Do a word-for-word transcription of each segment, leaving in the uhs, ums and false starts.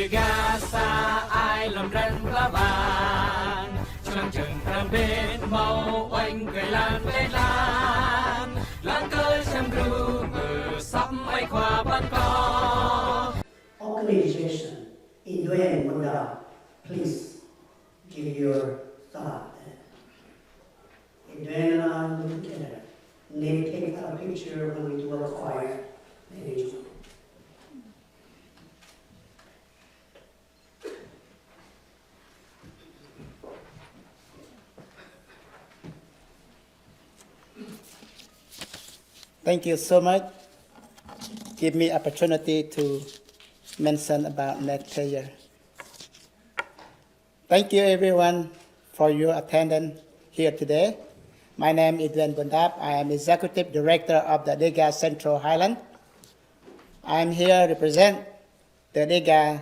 Gah sa ai lŏm ran pla bang, čơlăng čơng pran bên hmâo uêñ kơi lan ƀlĕ lan, lăng kơ čăm gru mơ săp mai khua păn kơ. Organization Induen Munda, please give your thought. Induen and I look together. Maybe take a picture when we do a choir. Maybe. Thank you so much. Give me opportunity to mention about Nat Thayer. Thank you everyone for your attendance here today. My name is Duen Bundap. I am Executive Director of the Dega Central Highland. I am here represent the Dega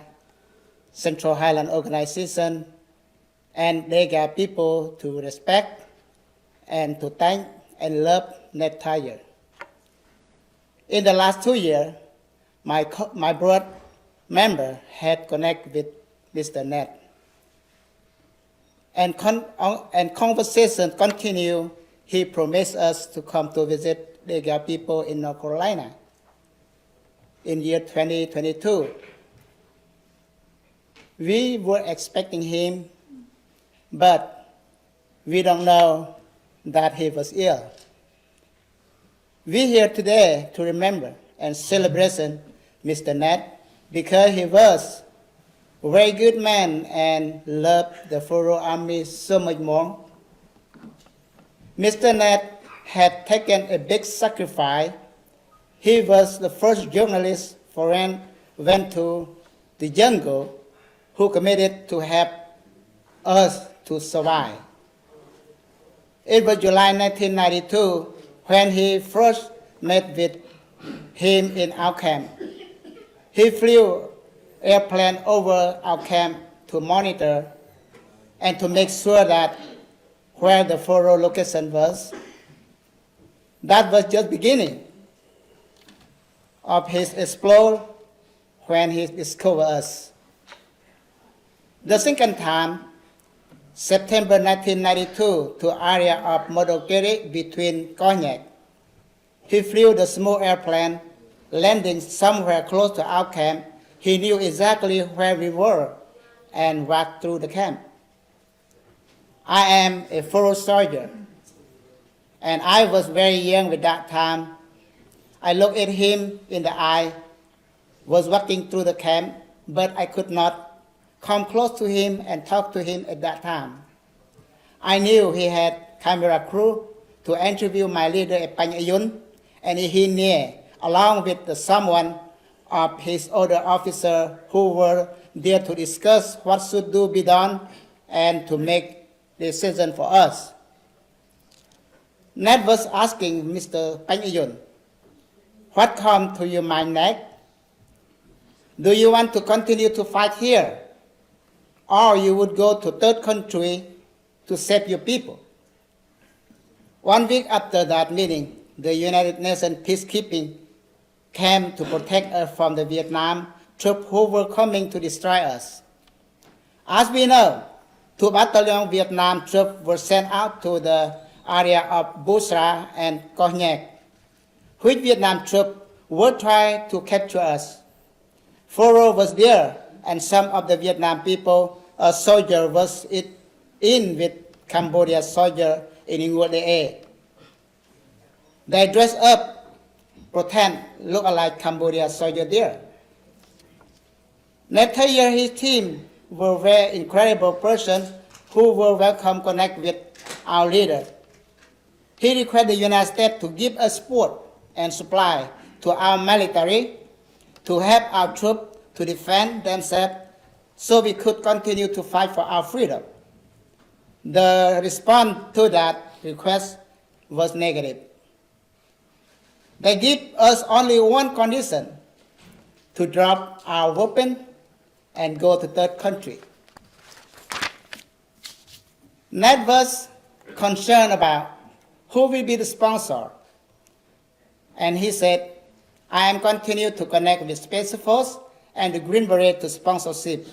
Central Highland Organization and Dega people to respect and to thank and love Nat Thayer. In the last two years, my, co- my board member had connect with Mister Nat. And, con- and conversation continue. He promised us to come to visit Dega people in North Carolina in year twenty twenty-two. We were expecting him, but we don't know that he was ill. We here today to remember and celebration Mister Nat because he was a very good man and loved the Faroe Army so much more. Mister Nat had taken a big sacrifice. He was the first journalist foreign went to the jungle who committed to help us to survive. It was July nineteen ninety-two when he first met with him in our camp. He flew airplane over our camp to monitor and to make sure that where the Faroe location was. That was just beginning of his explore when he discovered us. The second time, September nineteen ninety-two, to area of Modokiri between Konyek. He flew the small airplane, landing somewhere close to our camp. He knew exactly where we were and walked through the camp. I am a Faroe soldier, and I was very young at that time. I looked at him in the eye, was walking through the camp, but I could not come close to him and talk to him at that time. I knew he had camera crew to interview my leader Panh Ayun, and he near, along with the someone of his other officer who were there to discuss what should do be done and to make decision for us. Nat was asking Mister Panh Ayun, "What come to your mind next? Do you want to continue to fight here, or you would go to third country to save your people?" One week after that meeting, the United Nations peacekeeping came to protect us from the Vietnam troops who were coming to destroy us. As we know, two battalion Vietnam troops were sent out to the area of Busra and Koh Nhek, which Vietnam troops were trying to capture us. Faroe was there, and some of the Vietnam people, a soldier was it in with Cambodia soldier in Nguyen Dai. They dress up, pretend look alike Cambodia soldier there. Nat Thayer, his team were very incredible person who were welcome connect with our leader. He requested the United States to give us support and supply to our military to help our troops to defend themselves so we could continue to fight for our freedom. The response to that request was negative. They give us only one condition, to drop our weapon and go to third country. Nat was concerned about who will be the sponsor. And he said, "I am continue to connect with Special Force and the Green Beret to sponsorship.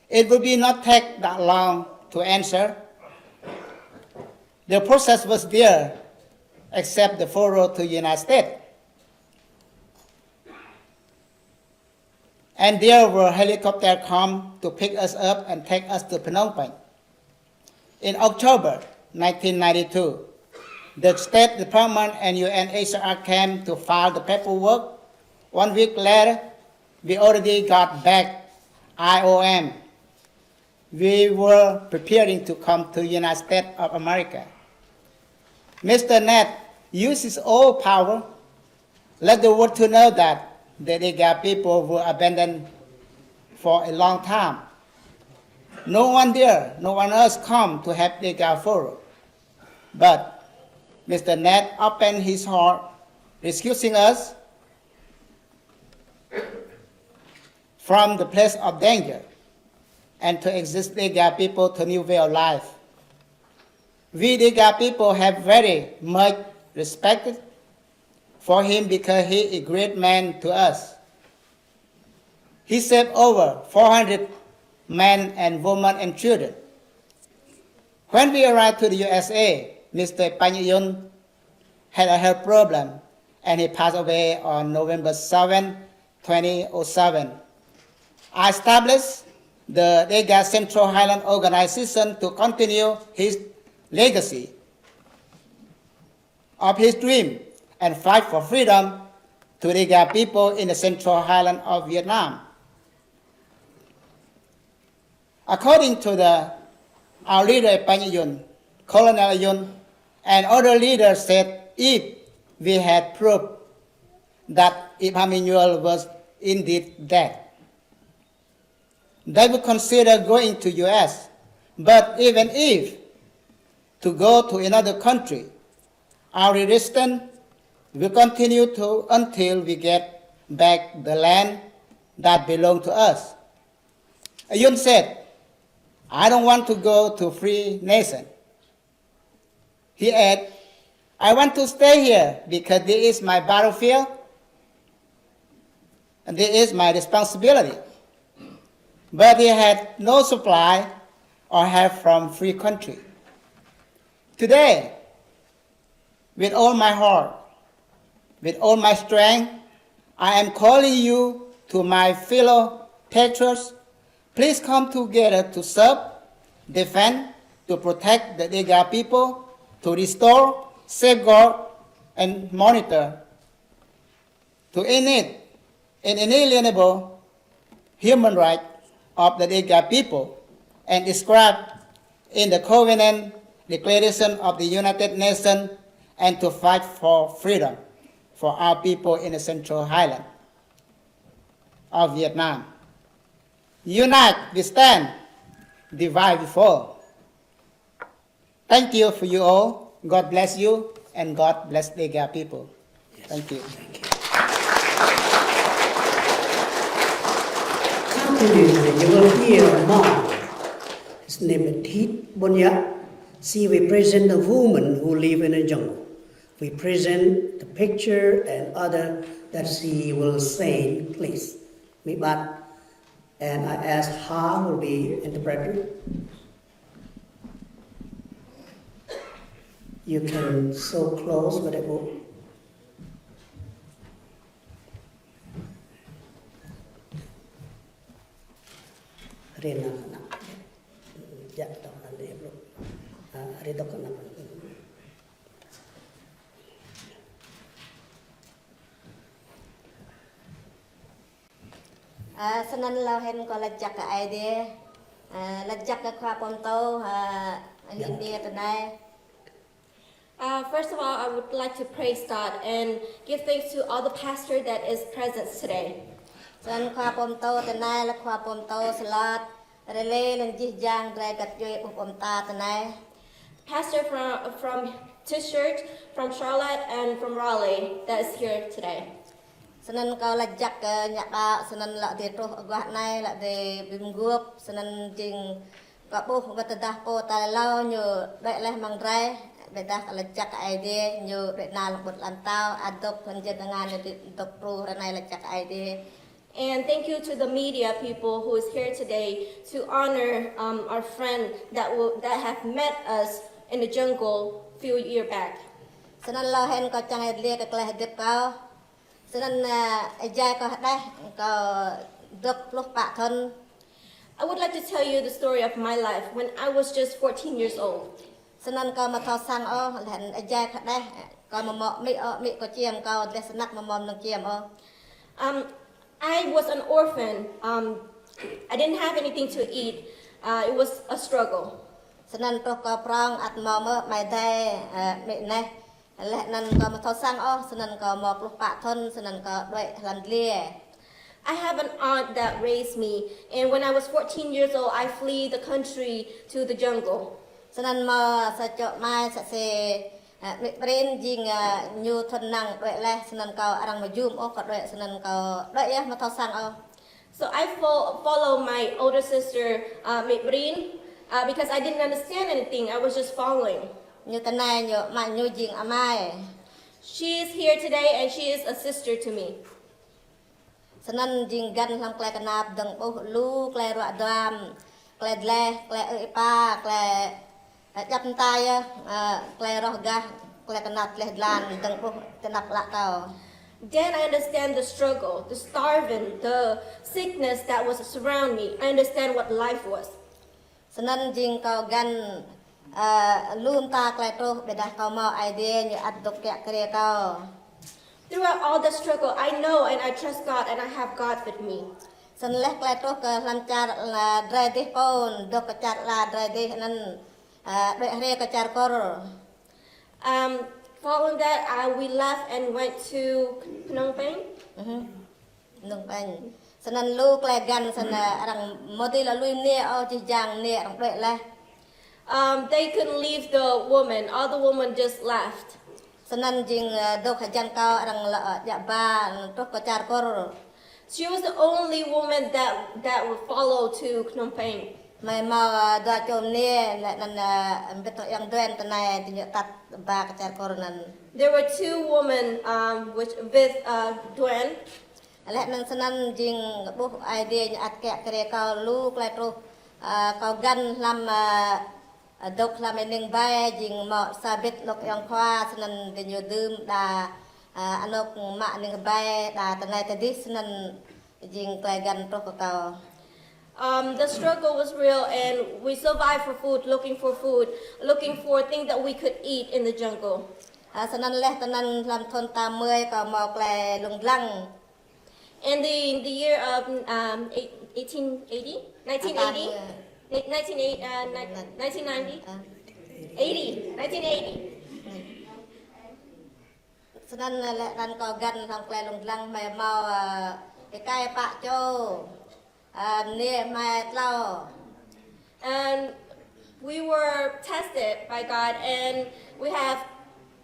It will be not take that long to answer. The process was there, except the forward to United States. And there were helicopter come to pick us up and take us to Phnom Penh. In October nineteen ninety-two, the State Department and U N H R came to file the paperwork. One week later, we already got back I O M. We were preparing to come to United States of America. Mister Ned used his all power, let the world to know that the Degar people were abandoned for a long time. No one there, no one else come to help Degar Forum. But Mister Ned opened his heart, rescuing us from the place of danger and to exit Degar people to new way of life. We Degar people have very much respect for him because he is a great man to us. He saved over four hundred men and women and children. When we arrived to the U S A, Mister Panh Yun had a health problem and he passed away on November seventh, twenty oh seven. I established the Degar Central Highland Organization to continue his legacy of his dream and fight for freedom to Degar people in the Central Highland of Vietnam. According to the, our leader Panh Yun, Colonel Yun, and other leaders said if we had proof that Ip Ham Emanuel was indeed dead, they would consider going to U S. But even if to go to another country, our resistance will continue to until we get back the land that belong to us. Yun said, I don't want to go to free nation. He added, I want to stay here because this is my battlefield and this is my responsibility. But he had no supply or help from free country. Today, with all my heart, with all my strength, I am calling you to my fellow patriots. Please come together to serve, defend, to protect the Degar people, to restore, safeguard, and monitor to inherit an inalienable human right of the Degar people and inscribed in the Covenant Declaration of the United Nations and to fight for freedom for our people in the Central Highland of Vietnam. Unite we stand, divide we fall. Thank you for you all. God bless you and God bless Degar people. Thank you. Afternoon, you will hear more. His name is Thit Bun Yat. She represent the woman who live in the jungle. We present the picture and other that she will say, please. Mi bat, and I ask her will be interpreter. You can so close with it. Rina na. Ya, tong na dia, bro. Ah, rito ka na. Ơ, snăn lŏ hĭn kâo lač jăk kơ Aê Diê. Ơ, lač jăk kơ khua pô mtô, ơ, Aê Diê tơnai. Uh, first of all, I would like to praise God and give thanks to all the pastor that is present today. Snăn khua pô mtô tơnai, lĕ khua pô mtô Slot, Raleigh, lĕ jih jang drei găp djuê ƀuh ƀô̆ mta tơnai. Pastor from, from this church, from Charlotte and from Raleigh, that is here today. Snăn kâo lač jăk kơ ñu ƀă, snăn lŏ dê truh aguah anai, lŏ dê bi mguôp, snăn jing kâo ƀuh wơ̆t tơdah pô tal êlâo ñu đuĕ leh mơ̆ng drei, ƀiădah kâo lač jăk kơ Aê Diê, ñu đuĕ nao lăng ƀut ala mtao, adôk hơnjên tơngan ñu dôk truh ră anai lač jăk kơ Aê Diê. And thank you to the media people who is here today to honor, um, our friend that will, that have met us in the jungle few year back. Snăn lŏ hĕn kâo čang êdlê kơ klei hơdip kâo. Snăn, ơ, êjai kâo hơđeh, kâo dŏ pluh pă thŭn. I would like to tell you the story of my life when I was just fourteen years old. Snăn kâo mă thâo sang ôh, lĕ hĕn êjai kâo hơđeh, kâo mă mŏ amĭ ôh, amĭ kâo čiêm kâo, dleh snăk mă mŏm nâng čiêm ôh. Um, I was an orphan. Um, I didn't have anything to eat. Uh, it was a struggle. Snăn truh kâo prŏng ăt mâo mơ̆ amai adai, ơ, amĭ neh. Lĕ hĕn kâo mă thâo sang ôh, snăn kâo mâo pluh pă thŭn, snăn kâo đuĕ hlăm dliê. I have an aunt that raised me, and when I was fourteen years old, I flee the country to the jungle. Snăn mâo sa čô amai sa sê, ơ, amĭ prin jing, ơ, ñu thŭn năng đuĕ leh, snăn kâo arăng mă jum ôh kâo đuĕ, snăn kâo đuĕ yơh mă thâo sang ôh. So I fo-, follow my older sister, uh, amĭ prin, uh, because I didn't understand anything. I was just following. Ñu tơnai ñu, amai ñu jing amai. She is here today and she is a sister to me. Snăn jing găn hlăm klei knap dơ̆ng ƀuh lu klei ruă duam, klei dleh, klei ư̆ êpa, klei, ơ, djăp mta yơh, ơ, klei roh gah, klei knap dleh dlan dơ̆ng ƀuh ti anăp ală kâo. Then I understand the struggle, the starving, the sickness that was surround me. I understand what life was. Snăn jing kâo găn, ơ, lu mta klei truh, ƀiădah kâo mâo Aê Diê ñu ăt dôk kiă kriê kâo. Throughout all the struggle, I know and I trust God and I have God with me. Snăn leh klei truh kơ hlăm čar, ơ, drei dih pôn, dôk kơ čar ala drei dih anăn, ơ, đuĕ hriê kơ čar Kur. Um, following that, uh, we left and went to Phnom Penh. Mhm. Phnom Penh. Snăn lu klei găn snăn, ơ, arăng mâo dưi lŏ lui mniê ôh, jih jang mniê arăng đuĕ leh. Um, they couldn't leave the woman. All the women just left. Snăn jing, ơ, dôk hơjăn kâo arăng lŏ, ơ, djă ba truh kơ čar Kur. She was the only woman that, that would follow to Phnom Penh. Hmei mâo, ơ, dua čô mniê, lĕ anăn, ơ, mbĭt hŏng ayŏng Duen tơnai, diñu atăt ba kơ čar Kur anăn. There were two women, um, which, with, uh, Duen. Lĕ anăn snăn jing ƀuh Aê Diê ñu ăt kiă kriê kâo lu klei truh, ơ, kâo găn hlăm, ơ, dôk hlăm êning ƀai jing mâo sa bĭt anôk ayŏng khua snăn diñu dưm đa, ơ, anôk mă êning ƀai đa tơnai tơdih snăn jing klei găn truh kơ kâo. Um, the struggle was real and we survived for food, looking for food, looking for things that we could eat in the jungle. Ơ, snăn leh tơnăn hlăm thŭn tám mươi kâo mâo klei lông dlăng. In the, the year of, um, eight-, eighteen eighty? Nineteen eighty? Ni-, nineteen eighty, uh, ni-, nineteen ninety? Eighty. Nineteen eighty. Snăn lĕ anăn kâo găn hlăm klei lông dlăng hmei mâo, ơ, êkei pă čô, ơ, mniê amai tlâo. And we were tested by God, and we have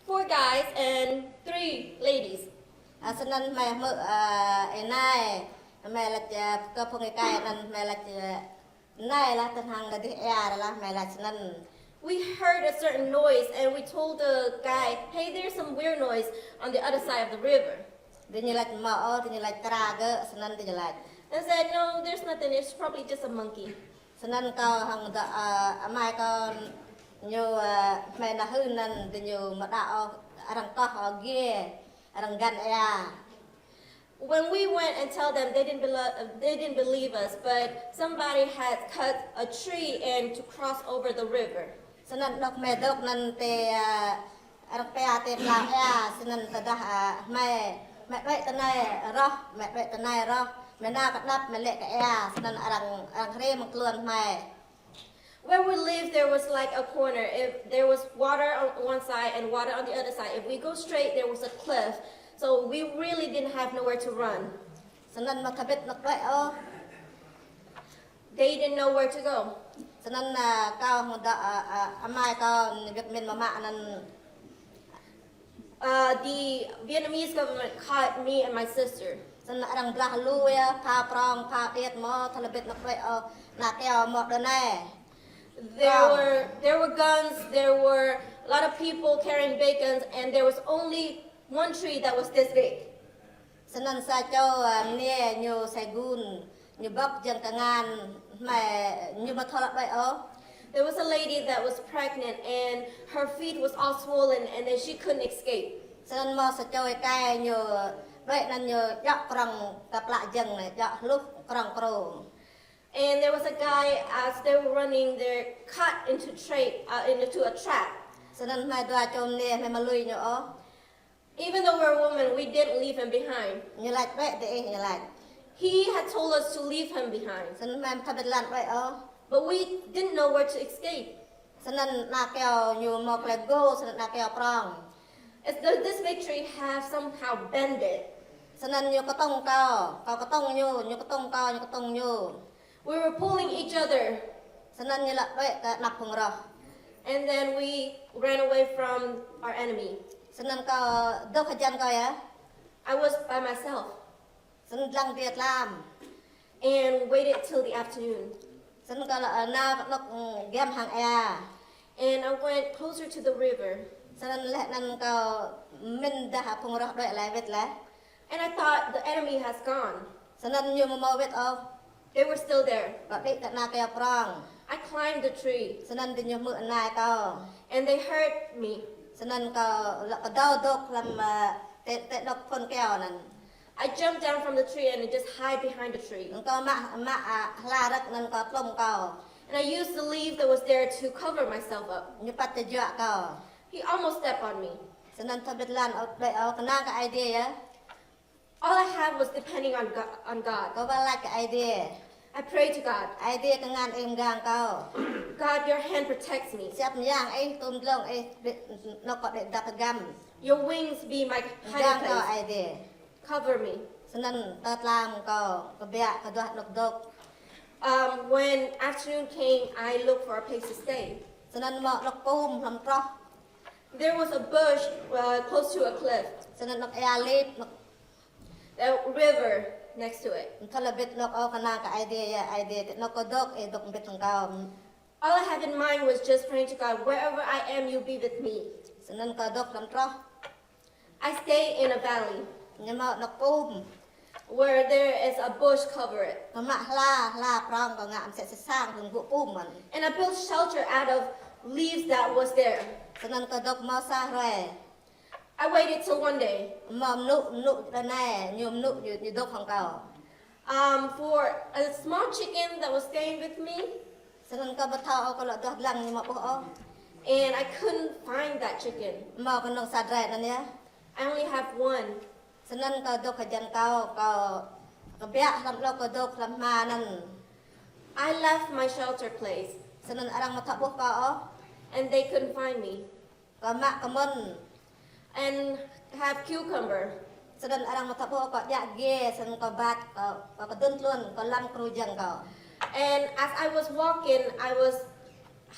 four guys and three ladies. Ơ, snăn hmei hmư̆, ơ, ơ nai, hmei lač, ơ, kơ phung êkei anăn hmei lač, ơ, nai lah tơhnăng đa dih êa lah hmei lač snăn. We heard a certain noise and we told the guy, "Hey, there's some weird noise on the other side of the river." Diñu lač mâo ôh, diñu lač kra gơ̆, snăn diñu lač. And said, "No, there's nothing. It's probably just a monkey." Snăn kâo hŏng dŏ, ơ, amai kâo ñu, ơ, hmei nao hưn anăn diñu mâo đa ôh, arăng koh ôh giê, arăng găn êa. When we went and tell them, they didn't belo-, they didn't believe us, but somebody had cut a tree and to cross over the river. Snăn dôk hmei dôk anăn ti, ơ, arăng pia ti plao êa, snăn tơdah, ơ, hmei, hmei đuĕ tơnai roh, hmei đuĕ tơnai roh, hmei nao kơ anăp hmei lĕ kơ êa, snăn arăng, arăng hriê mơ̆ng tluôn hmei. Where we lived, there was, like, a corner. If there was water on one side and water on the other side. If we go straight, there was a cliff. So we really didn't have nowhere to run. Snăn mă thâo bĭt mă đuĕ ôh. They didn't know where to go. Snăn, ơ, kâo hŏng dŏ, ơ, ơ, amai kâo ñu wĭt mĭn mă mă anăn. Uh, the Vietnamese government caught me and my sister. Snăn arăng blah lu yơh, phao prŏng, phao điêt mâo thâo bĭt mă đuĕ ôh, ană kâo mâo đơ anai. There were, there were guns, there were a lot of people carrying big guns, and there was only one tree that was this big. Snăn sa čô, ơ, mniê ñu Saigon, ñu bŏk jơ̆ng kngan, hmei ñu mă thâo lăp đuĕ ôh. There was a lady that was pregnant and her feet was all swollen and then she couldn't escape. Snăn mâo sa čô êkei ñu đuĕ anăn ñu djŏ krŏng kơ plă jơ̆ng anei, djŏ hluh krŏng krô. And there was a guy, as they were running, they cut into tra-, uh, into a trap. Snăn hmei dua čô mniê hmei mă lui ñu ôh. Even though we're women, we didn't leave him behind. Ñu lač đuĕ diih, ñu lač. He had told us to leave him behind. Snăn hmei mă thâo bĭt lăn đuĕ ôh. But we didn't know where to escape. Snăn ană kâo ñu mâo klei gô, snăn ană kâo prŏng. It's the, this victory has somehow bended. Snăn ñu kơtŭng kâo, kâo kơtŭng ñu, ñu kơtŭng kâo, ñu kơtŭng ñu. We were pulling each other. Snăn ñu lăp đuĕ kơ anăp phung roh. And then we ran away from our enemy. Snăn kâo dôk hơjăn kâo yơh. I was by myself. Snăn dlăng adiê tlam. And waited till the afternoon. Snăn kâo lŏ, ơ, nao kơ anôk, ơ, giăm hang êa. And I went closer to the river. Snăn leh anăn kâo mĭn dah phung roh đuĕ laih wĭt laih. And I thought the enemy has gone. Snăn ñu amâo mâo wĭt ôh. They were still there. Kâo đĭ kơ ană kâo prŏng. I climbed the tree. Snăn diñu hmư̆ anai kâo. And they heard me. Snăn kâo lŏ kơdâo dôk hlăm, ơ, tơ, tơ anôk phŭn kâo anăn. I jumped down from the tree and just hide behind the tree. Kâo mă, mă, ơ, hla rơ̆k anăn kâo tlŏm kâo. And I used the leaf that was there to cover myself up. Ñu păt čơjuă kâo. He almost stepped on me. Snăn thâo bĭt lăn ôh, đuĕ ôh, knang kơ Aê Diê yơh. All I had was depending on God, on God. Kâo wah lač kơ Aê Diê. I prayed to God. Aê Diê, kngan ih mgang kâo. God, your hand protects me. Siap mơyang ih, tŭm dlông ih, đĭ, anôk kâo đĭ dăp hgăm. Your wings be my hiding place. Mgang kâo Aê Diê. Cover me. Snăn tơ tlam kâo kbiă kơ duah anôk dôk. Um, when afternoon came, I looked for a place to stay. Snăn mâo anôk pum hlăm troh. There was a bush, uh, close to a cliff. Snăn anôk êa lip, anôk The river next to it. Thâo lăp bĭt anôk ôh, knang kơ Aê Diê yơh, Aê Diê, ti anôk kâo dôk, ih dôk mbĭt hŏng kâo. All I have in mind was just praying to God, "Wherever I am, you be with me." Snăn kâo dôk hlăm troh. I stay in a valley. Ñu mâo anôk pum. Where there is a bush cover it. Kâo mă hla, hla prŏng kâo ngă msĕ si sang hlăm gŭ pum mơ̆n. And I built shelter out of leaves that was there. Snăn kâo dôk mâo sa hruê. I waited till one day. Mâo mnŭ, mnŭ đa anei, ñu mnŭ ñu, ñu dôk hŏng kâo. Um, for a small chicken that was staying with me. Snăn kâo ƀu thâo ôh, kâo lŏ duah dlăng ñu mâo ƀuh ôh. And I couldn't find that chicken. Mâo kơnơ̆ng sa drơi anăn yơh. I only have one. Snăn kâo dôk hơjăn kâo, kâo kbiă hlăm hlâo kâo dôk hlăm hma anăn. I left my shelter place. Snăn arăng mâo thâo ƀuh kâo ôh. And they couldn't find me. Kâo mă kmŭn. And have cucumber. Snăn arăng mâo thâo ƀuh kâo djă giê, snăn kâo ƀač, kâo, kâo kơdŭn tluôn, kâo lăm kru jơ̆ng kâo. And as I was walking, I was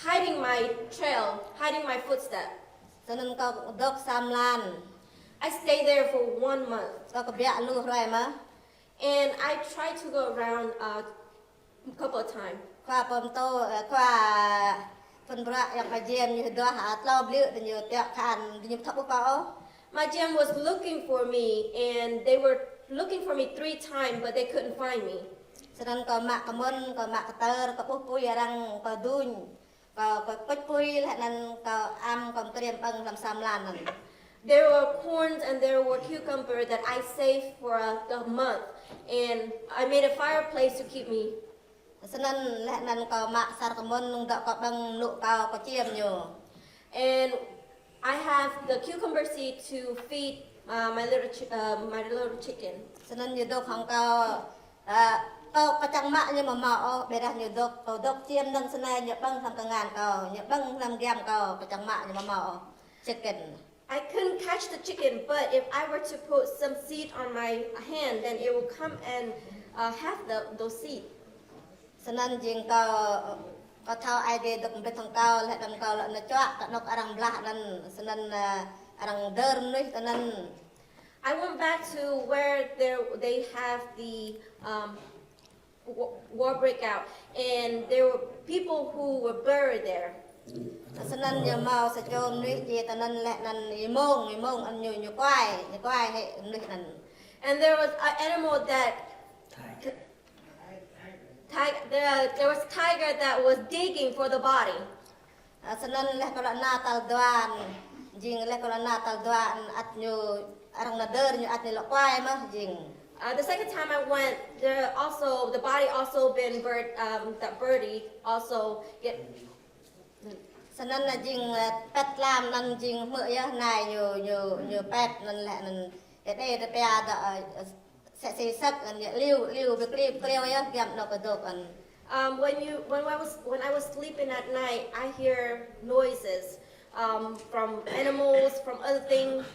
hiding my trail, hiding my footstep. Snăn kâo dôk sa mlan. I stayed there for one month. Kâo kbiă lu hruê mơh. And I tried to go around, uh, a couple of times. Khua pơtô, ơ, khua phŭn bruă ayŏng Aê Diê ñu duah, ơ, tlâo bliư̆ diñu tiŏ khan, diñu ƀu thâo ƀuh kâo ôh. My G M was looking for me, and they were looking for me three times, but they couldn't find me. Snăn kâo mă kmŭn, kâo mă kơtơr, kâo ƀuh apui arăng, kâo duñ. Kâo, kâo kuč apui leh anăn kâo ăm kâo mkriăm ƀơ̆ng hlăm sa mlan anăn. There were corns and there were cucumber that I saved for a, a month, and I made a fireplace to keep me. Snăn leh anăn kâo mă asăr kmŭn, nŭng dŏ kâo ƀơ̆ng mnŭ kâo, kâo čiêm ñu. And I have the cucumber seed to feed, uh, my little chi-, uh, my little chicken. Snăn ñu dôk hŏng kâo, ơ, kâo, kâo čang mă ñu amâo mâo ôh, ƀiădah ñu dôk, kâo dôk čiêm dơ̆ng snei ñu ƀơ̆ng hlăm kngan kâo, ñu ƀơ̆ng hlăm giăm kâo, kâo čang mă ñu amâo mâo ôh. Chicken. I couldn't catch the chicken, but if I were to put some seed on my hand, then it will come and, uh, have the, those seed. Snăn jing kâo, kâo thâo Aê Diê dôk mbĭt hŏng kâo, leh anăn kâo lŏ nao čuă kơ anôk arăng blah anăn, snăn, ơ, arăng dơr mnuih ti anăn. I went back to where there, they have the, um, wa-, war breakout, and there were people who were buried there. Snăn ñu mâo sa čô mnuih djiê ti anăn leh anăn êmông, êmông anăn ñu, ñu kuai, ñu kuai hĕ mnuih anăn. And there was an animal that, ti- there, there was a tiger that was digging for the body. Snăn leh kâo lŏ nao tal dua, jing leh kâo lŏ nao tal dua, ăt ñu, arăng nao dơr ñu ăt ñu lŏ kuai mơh jing. Uh, the second time I went, there also the body also been bird, um, that birdie also get. Snăn jing, ơ, pĕt tlam anăn jing hmư̆ yơh nai ñu, ñu, ñu pĕt anăn leh anăn. Ơ, đe tơpia dŏ, ơ, sĕ si săk anăn yơh liu, liu bĭk liu kriu yơh giăm anŏ kơ dôk anăn. Um, when you, when I was, when I was sleeping at night, I hear noises, um, from animals, from other things.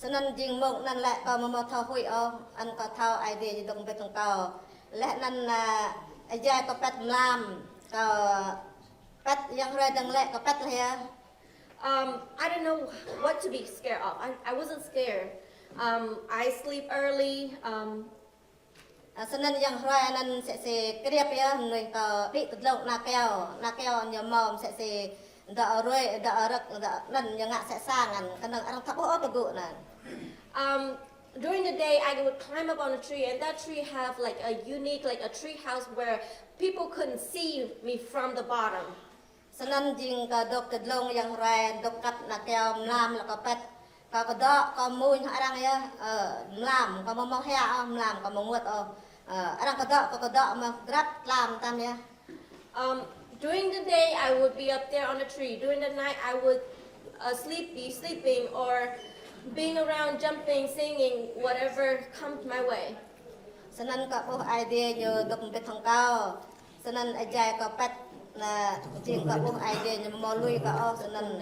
Snăn jing mông anăn lĕ kâo amâo thâo huĭ ôh, anăn kâo thâo Aê Diê ñu dôk mbĭt hŏng kâo. Leh anăn, ơ, ơ, jai kâo pĕt mlam, kâo pĕt yang hruê dơ̆ng lĕ kâo pĕt leh yơh. Um, I don't know what to be scared of. I, I wasn't scared. Um, I sleep early. Um, Ơ, snăn yang hruê anăn sĕ si kriăp yơh, mnuih kâo đĭ tơdlông ană kâo, ană kâo ñu mâo sĕ si dŏ ruê, dŏ rơ̆k, dŏ anăn ñu ngă sĕ sang anăn, kơnơ̆ng arăng thâo ƀuh ôh tơgŭ anăn. Um, during the day, I would climb up on a tree, and that tree have, like, a unique, like, a tree house where people couldn't see me from the bottom. Snăn jing kâo dôk tơdlông yang hruê, dôk kăp ană kâo mlam lŏ kâo pĕt. Kâo kơdŏ, kâo mmuñ hŏng arăng yơh, ơ, mlam, kâo amâo mâo hia ôh, mlam, kâo amâo ênguôt ôh. Ơ, arăng kơdŏ, kâo kơdŏ mơh grăp tlam tăm yơh. Um, during the day, I would be up there on a tree. During the night, I would, uh, sleep, be sleeping or being around, jumping, singing, whatever comes my way. Snăn kâo ƀuh Aê Diê ñu dôk mbĭt hŏng kâo. Snăn ơ jai kâo pĕt, ơ, jing kâo ƀuh Aê Diê ñu amâo lui kâo ôh, snăn.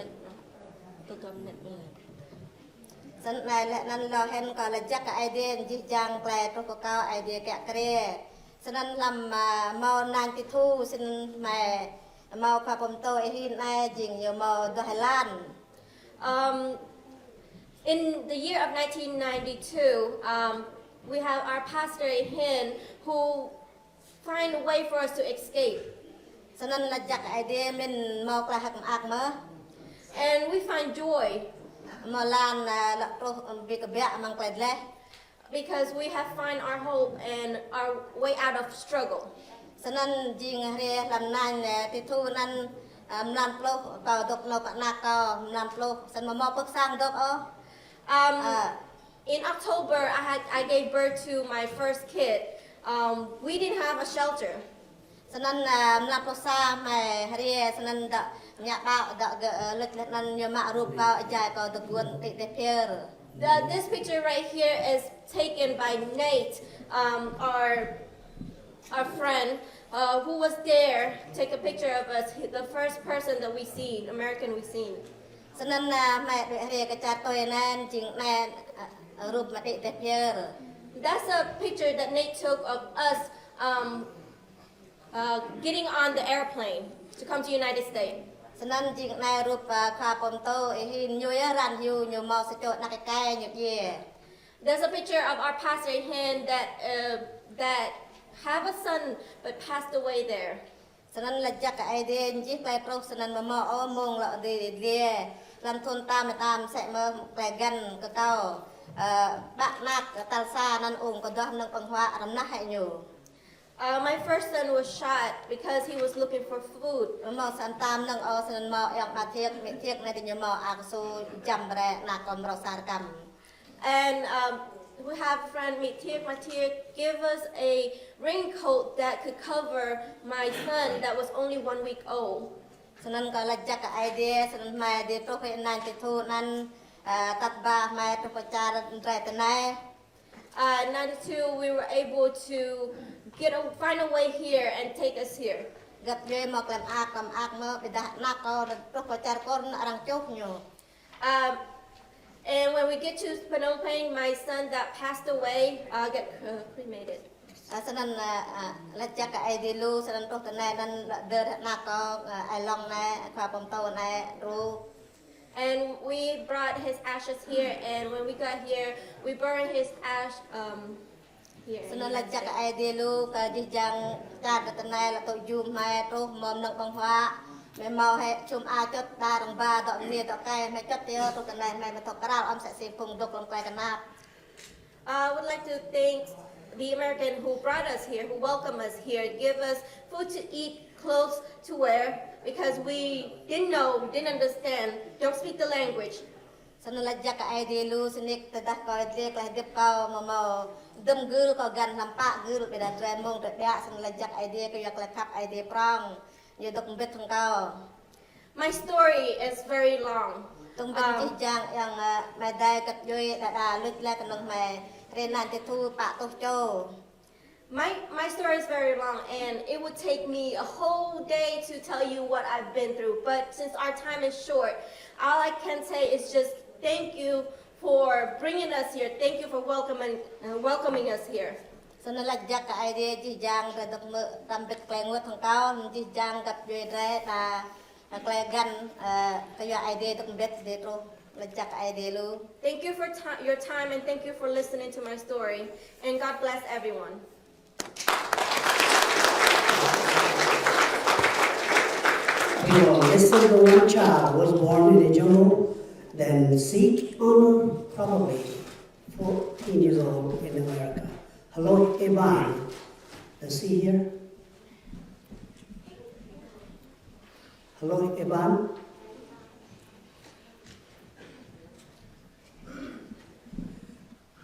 Snăn anai leh anăn lŏ hĭn kâo lač jăk kơ Aê Diê jih jang tơlơi truh kơ kâo Aê Diê kiă kriê. Snăn hlăm, ơ, mâo anăn ti thu, snăn hmei mâo khua pô mtô Y-Hin anai jing ñu mâo dua êlan. Um, in the year of nineteen ninety-two, um, we have our pastor Y-Hin who find a way for us to escape. Snăn lač jăk Aê Diê mĭn mâo tơlơi hơ̆k mơak mơh. And we find joy. Mâo êlan, ơ, lŏ truh, ơ, bi kbiă mơ̆ng tơlơi dleh. Because we have find our hope and our way out of struggle. Snăn jing hriê hlăm anăn, ơ, ti thu anăn, ơ, mlan pluh, kâo dôk nao kơ ană kâo mlan pluh, snăn amâo mâo pơ sang dôk ôh. Um, Ơ. In October, I had, I gave birth to my first kid. Um, we didn't have a shelter. Snăn, ơ, mlan pluh sa hmei hriê, snăn dŏ ñă ƀâo dŏ gơ̆, ơ, luč leh anăn ñu mă rup kâo, ơ jai kâo dôk guôn đĭ tơ phiơr. The, this picture right here is taken by Nate, um, our, our friend, uh, who was there, take a picture of us, he, the first person that we seen, American we seen. Snăn, ơ, hmei đuĕ hriê kơ čar tui anăn, jing anai, ơ, rup mă đĭ tơ phiơr. That's a picture that Nate took of us, um, uh, getting on the airplane to come to United States. Snăn jing anai rup, ơ, khua pô mtô Y-Hin ñu yơh, răn hyu ñu mâo sa čô ană êkei ñu djiê. There's a picture of our pastor Y-Hin that, uh, that have a son but passed away there. Snăn lač jăk kơ Aê Diê jih tơlơi truh snăn amâo mâo ôh mông lŏ dưi dliê. Hlăm thŭn tam mơtam msĕ mơh tơlơi găn kơ kâo, ơ, ƀă anak tal sa anăn ung kơ duah mơnơ̆ng ƀơ̆ng huă răm nah hĕ ñu. Uh, my first son was shot because he was looking for food. Mâo sa mta mơnơ̆ng ôh snăn mâo ayŏng ama Thiêk, amĭ Thiêk anai ti ñu mâo aksu jăm brơi anak kâo mrâo sa rơkăm. And, um, we have friend amĭ Thiêk, amai Thiêk, give us a raincoat that could cover my son that was only one week old. Snăn kâo lač jăk kơ Aê Diê, snăn hmei dưi truh kơ anăn ti thu anăn, ơ, tăt ba hmei truh kơ čar drei ti anai. Uh, ninety-two, we were able to get a, find a way here and take us here. Găp djuê mâo tơlơi mơak, tơlơi mơak mơh, ƀiădah anak kâo truh kơ čar Kur anăn arăng čuh ñu. Um, and when we get to Phnom Penh, my son that passed away, uh, get, uh, cremated. Ơ, snăn, ơ, ơ, lač jăk kơ Aê Diê lu, snăn truh ti anai anăn lŏ dơr anak kâo, ơ, ơi Long anai, khua pô mtô anai, đru. And we brought his ashes here, and when we got here, we burned his ash, um, here. Snăn lač jăk kơ Aê Diê lu, kơ jih jang čar drei ti anai lŏ tŭ jum hmei truh mâo mơnơ̆ng ƀơ̆ng huă. Hmei mâo hĕ čum a čŭt, đa rơ̆ng ba dŏ mniê dŏ kai hmei čŭt yơh, truh ti anai hmei amâo thâo kral ôh msĕ si phung dôk hlăm tơlơi knap. I would like to thank the American who brought us here, who welcomed us here, give us food to eat, clothes to wear, because we didn't know, we didn't understand, don't speak the language. Snăn lač jăk kơ Aê Diê lu, snăn tơdah kâo dlăng klei hơdip kâo mơ̆ mâo dŭm gưl kâo găn hlăm pă gưl, ƀiădah tơlơi mơ̆ng tơbiă, snăn lač jăk Aê Diê kơ yua klei khăp Aê Diê prŏng, ñu dôk mbĭt hăng kâo. My story is very long. Tơ̆ng ƀĭn jih jang yang, ơ, mơ̆ng dai kăt djuai đa đa luč lĕ kơnơ̆ng mơ̆ng rơnŭk tơtŭ pă tuh čô. My, my story is very long and it would take me a whole day to tell you what I've been through. But since our time is short, all I can say is just thank you for bringing us here. Thank you for welcoming, uh, welcoming us here. Snăn lač jăk kơ Aê Diê jih jang drei dôk mơ̆ tăm bĭt klei ênguôt hăng kâo, jih jang găp djuai drei đa klei găn, ơ, kơ yua Aê Diê dôk mbĭt drei truh. Lač jăk kơ Aê Diê lu. Thank you for ti-, your time and thank you for listening to my story. And God bless everyone. People, this is the one child was born in the jungle, then Sikh owner, probably fourteen years old in America. Hello, Eban. Let's see here. Hello, Eban.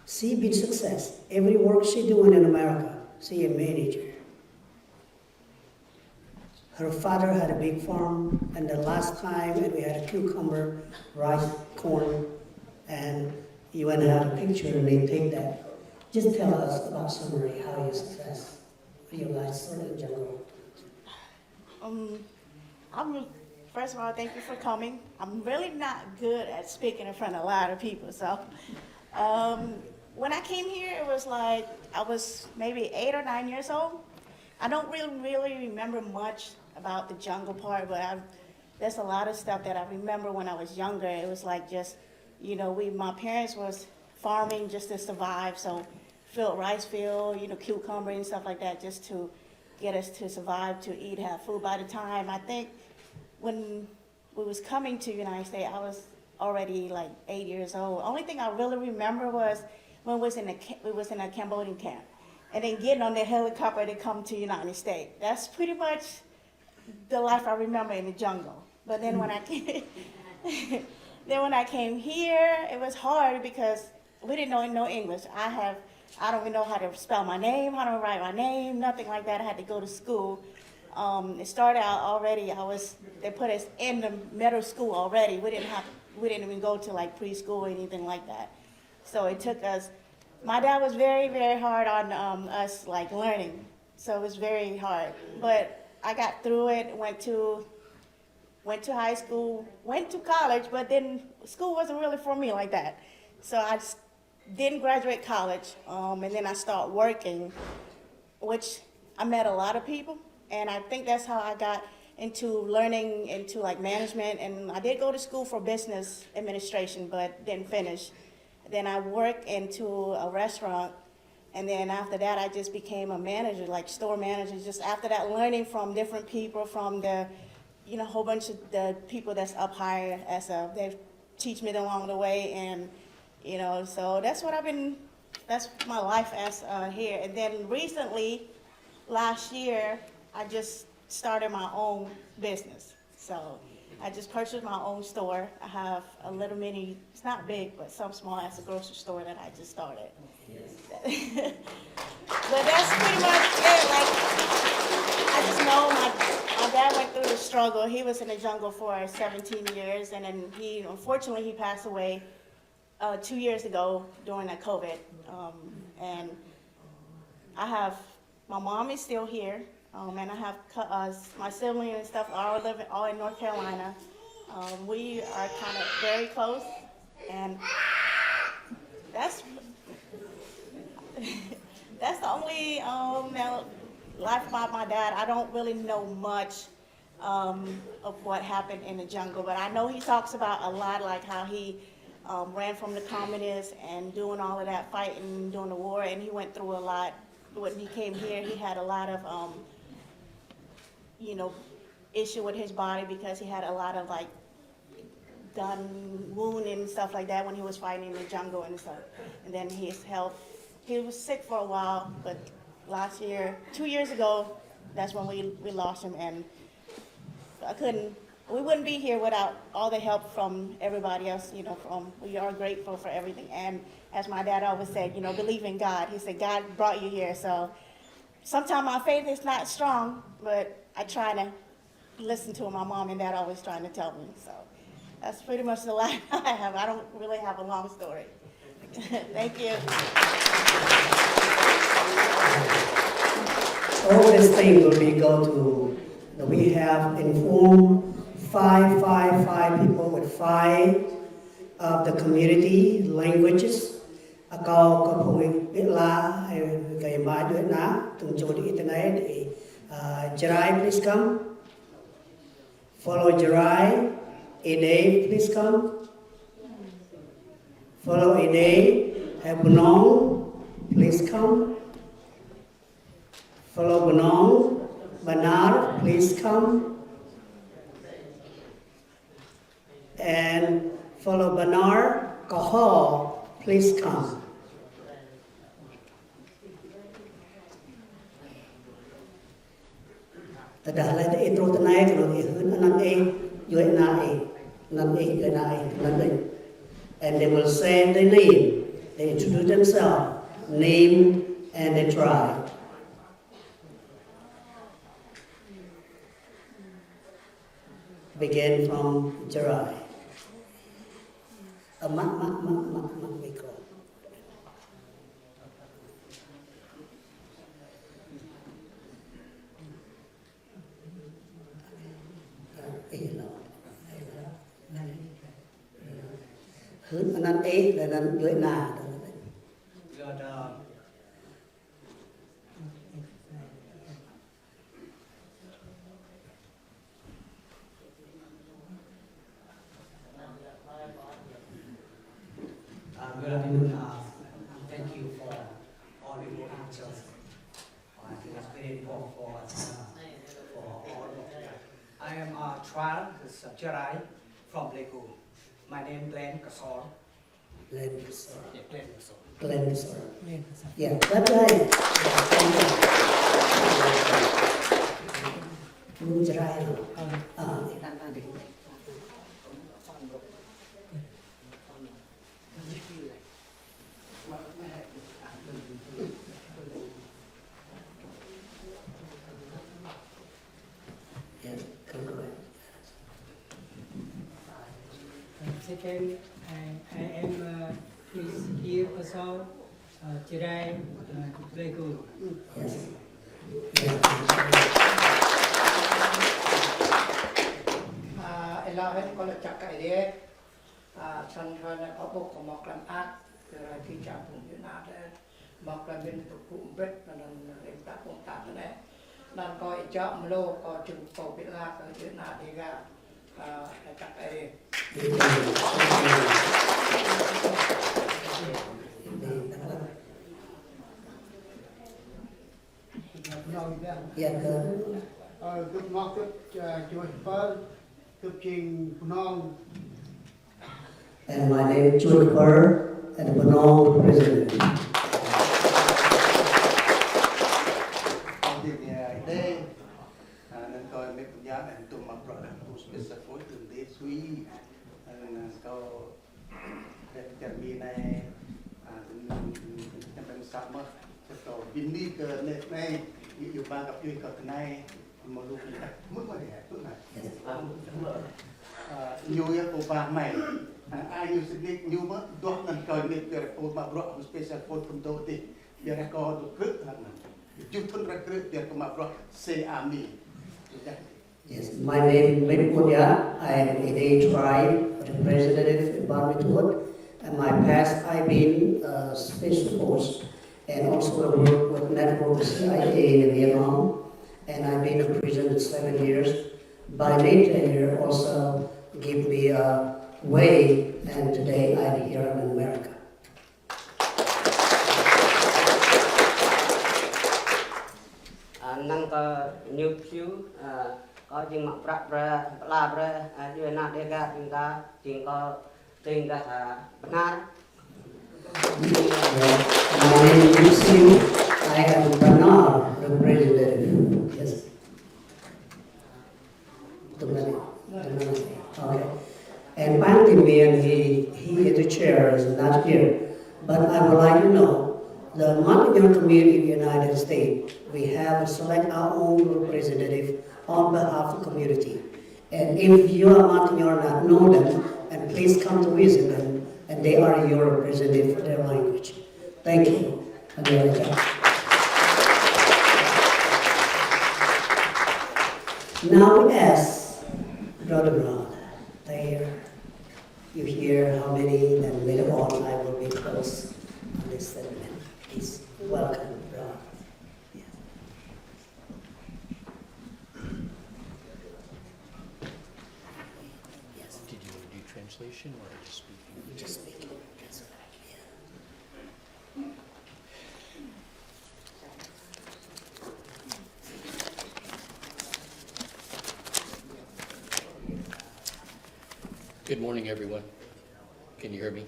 She been success. Every work she doing in America, she a manager. Her father had a big farm, and the last time, and we had a cucumber, rice, corn, and you went and had a picture, and they take that. Just tell us about summary how your success, your life started in jungle. Um, I'm, first of all, thank you for coming. I'm really not good at speaking in front of a lot of people. So, um, when I came here, it was like I was maybe eight or nine years old. I don't really, really remember much about the jungle part, but I, there's a lot of stuff that I remember when I was younger. It was like just, you know, we, my parents was farming just to survive. So field, rice field, you know, cucumber and stuff like that, just to get us to survive, to eat, have food. By the time, I think, when we was coming to United States, I was already, like, eight years old. Only thing I really remember was when we was in a ca-, we was in a Cambodian camp, and then getting on the helicopter to come to United States. That's pretty much the life I remember in the jungle. But then when I came, then when I came here, it was hard because we didn't know no English. I have, I don't even know how to spell my name, how to write my name, nothing like that. I had to go to school. Um, it started out already, I was, they put us in the middle school already. We didn't have, we didn't even go to, like, preschool or anything like that. So it took us, my dad was very, very hard on, um, us, like, learning. So it was very hard. But I got through it, went to, went to high school, went to college, but then school wasn't really for me like that. So I just didn't graduate college, um, and then I started working, which I met a lot of people, and I think that's how I got into learning into, like, management. And I did go to school for business administration, but didn't finish. Then I worked into a restaurant, and then after that, I just became a manager, like, store manager. Just after that, learning from different people, from the, you know, whole bunch of the people that's up higher as a, they teach me along the way, and, you know, so that's what I've been, that's my life as, uh, here. And then recently, last year, I just started my own business. So I just purchased my own store. I have a little mini, it's not big, but some small as a grocery store that I just started. But that's pretty much it. Like, I just know my, my dad went through the struggle. He was in the jungle for seventeen years, and then he, unfortunately, he passed away, uh, two years ago during that COVID. Um, and I have, my mom is still here, um, and I have cou-, uh, s-, my siblings and stuff are all living, all in North Carolina. Um, we are kind of very close, and that's, that's the only, um, now, life about my dad. I don't really know much, um, of what happened in the jungle, but I know he talks about a lot, like, how he, um, ran from the communists and doing all of that fighting during the war, and he went through a lot. When he came here, he had a lot of, um, you know, issue with his body because he had a lot of, like, gun wound and stuff like that when he was fighting in the jungle and stuff. And then his health, he was sick for a while, but last year, two years ago, that's when we, we lost him. And I couldn't, we wouldn't be here without all the help from everybody else, you know, from, we are grateful for everything. And as my dad always said, you know, believe in God. He said, "God brought you here." So sometimes my faith is not strong, but I try to listen to what my mom and dad always trying to tell me. So that's pretty much the life I have. I don't really have a long story. Thank you. All this thing will be go to, we have informed five, five, five people with five of the community languages. Akâo kơ phung ƀĭ la, ơ, kơ ma djuai ana, tŭng čô đi internet, đi, uh, Jarai, please come. Follow Jarai. Ede, please come. Follow Ede. Hai Bunong, please come. Follow Bunong. Banar, please come. And follow Banar. Kơho, please come. Tơdah laih ih truh tinai, kơnơ̆ng ih hưn anăn ih, djuai ana ih, anăn ih, djuai ana ih, anăn ih. And they will say the name. They introduce themselves, name and the tribe. Begin from Jarai. Ơ, mă, mă, mă, mă, mă micro. Ơ, ih lŏ. Hưn anăn ih, lĕ anăn djuai ana. Uh, good afternoon. Uh, thank you for all the good answers. Uh, I think it's very important for us, uh, for all of you. I am, uh, Tral, this is Jarai from Pleiku. My name Glenn Kasol. Glenn Kasol. Yeah, Glenn Kasol. Glenn Kasol. Yeah, that's right. Ƀu Jarai. Ah. Yes, come go ahead. Uh, second, I, I am, uh, Miss Kiir Pasau, uh, Jarai, uh, Pleiku. Yes. Ơ, ih lăi hĭ kơ lăi čăk kơ ih dih. Ơ, săn thoi anai kơ ƀuh kơ mơ̆ klăm ăt, kơ rai kơ čang phung djuai ana dih. Mơ̆ klăm min tŭ pŭ mbĭt, anăn rĭm ta phung ta anai. Anăn kơ ih čang mlâo kơ čung kơ ƀĭ la kơ djuai ana dih gah. Ơ, lăi čăk kơ ih dih. Iya, ke. Ơ, gơ̆p ngŏ gơ̆p, ơ, Čuh Pơr, gơ̆p jing Bunong. And my name is Chun Pur, and Bunong president. Ơ, jing, ơ, Ih Đê, ơ, anăn kâo Mĕt Pơña, anăn tŭm mă bruă đah kơ special force tŭm dih sui, ơ, anăn kâo Ơ, čar Mi anai, ơ, tŭm, tŭm, tŭm, tŭm, tŭm sa mơh, čar kâo bĭn ni kơ anai, anai, ñu, ñu ba găp djuai kâo tinai, mơ̆ lu kơ anai, mŭt mơ̆ dih, mŭt mơ̆. Ơ, ñu yơh pô ba hmei. Ơ, ai ñu sĭt nik, ñu mơ̆, duah anăn kâo nik, kơ pô mă bruă, special force tŭm dŏ dih. Biă kâo dŏ krư̆ anăn. Kjuh thŭn ră krư̆, biă kâo mă bruă, sê army. Yơh. Yes, my name is Mip Kudia. I am Ede tribe representative in Ban Ma Thuột. And my past, I've been uh, special force and also I work with network C I A in Vietnam. And I've been in prison seven years. By nature here also give me a way, and today I'm here in America. Ơ, năng kơ ñu phiu, ơ, Kâo jing mă prăk brơi, pla brơi, a, djuai ania Dêga jing ta, jing kâo, jing dah, a, Bơnar. My name is Yusi. I am Bơnar representative. Yes. Too many. Too many. Okay. And Pang Kim Mien, he, he is the chair, is not here. But I would like to know, the Montagnard community in the United States, we have to select our own representative on behalf of the community. And if you are Montagnard, not know them, and please come to visit them, and they are your representative for their language. Thank you. Now we ask Brother Ron, there. You hear how many, then later on I will be close on this segment. Please welcome, Ron. Yes. Yes. Did you want to do translation or just speaking? Just speaking. That's what I hear. Good morning, everyone. Can you hear me?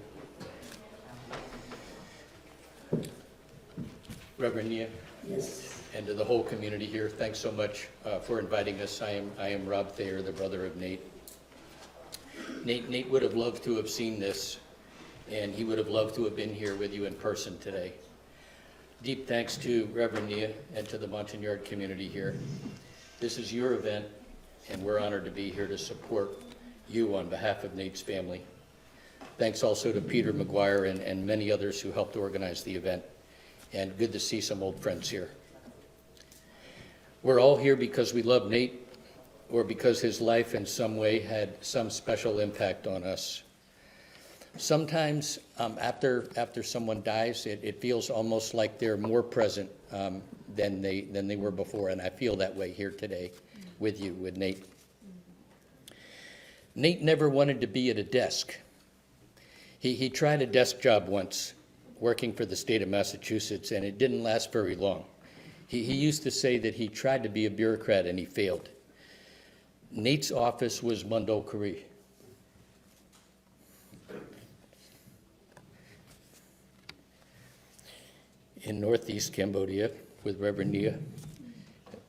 Reverend Nia, yes, and to the whole community here, thanks so much, uh, for inviting us. I am, I am Rob Thayer, the brother of Nate. Nate, Nate would have loved to have seen this, and he would have loved to have been here with you in person today. Deep thanks to Reverend Nia and to the Montagnard community here. This is your event, and we're honored to be here to support you on behalf of Nate's family. Thanks also to Peter McGuire and, and many others who helped organize the event. And good to see some old friends here. We're all here because we love Nate, or because his life in some way had some special impact on us. Sometimes, um, after, after someone dies, it, it feels almost like they're more present, um, than they, than they were before, and I feel that way here today with you, with Nate. Nate never wanted to be at a desk. He, he tried a desk job once, working for the state of Massachusetts, and it didn't last very long. He, he used to say that he tried to be a bureaucrat and he failed. Nate's office was Mondulkiri in northeast Cambodia with Reverend Nia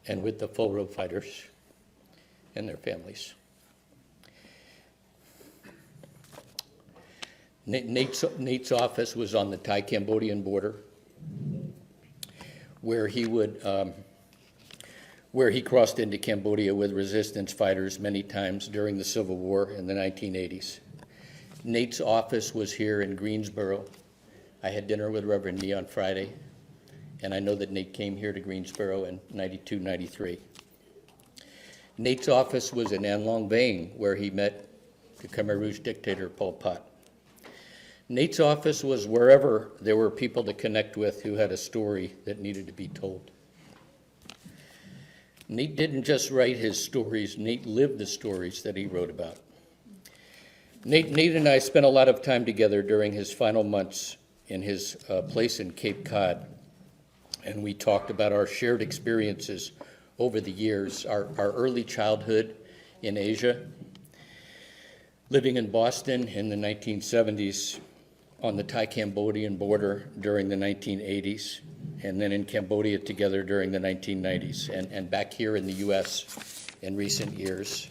and with the Fulro fighters and their families. Na-, Nate's, Nate's office was on the Thai-Cambodian border, where he would, um, where he crossed into Cambodia with resistance fighters many times during the Civil War in the nineteen eighties. Nate's office was here in Greensboro. I had dinner with Reverend Nia on Friday, and I know that Nate came here to Greensboro in ninety-two, ninety-three. Nate's office was in An Luang Vein, where he met the Khmer Rouge dictator Pol Pot. Nate's office was wherever there were people to connect with who had a story that needed to be told. Nate didn't just write his stories, Nate lived the stories that he wrote about. Nate, Nate and I spent a lot of time together during his final months in his, uh, place in Cape Cod, and we talked about our shared experiences over the years, our, our early childhood in Asia, living in Boston in the nineteen seventies, on the Thai-Cambodian border during the nineteen eighties, and then in Cambodia together during the nineteen nineties, and, and back here in the U S in recent years.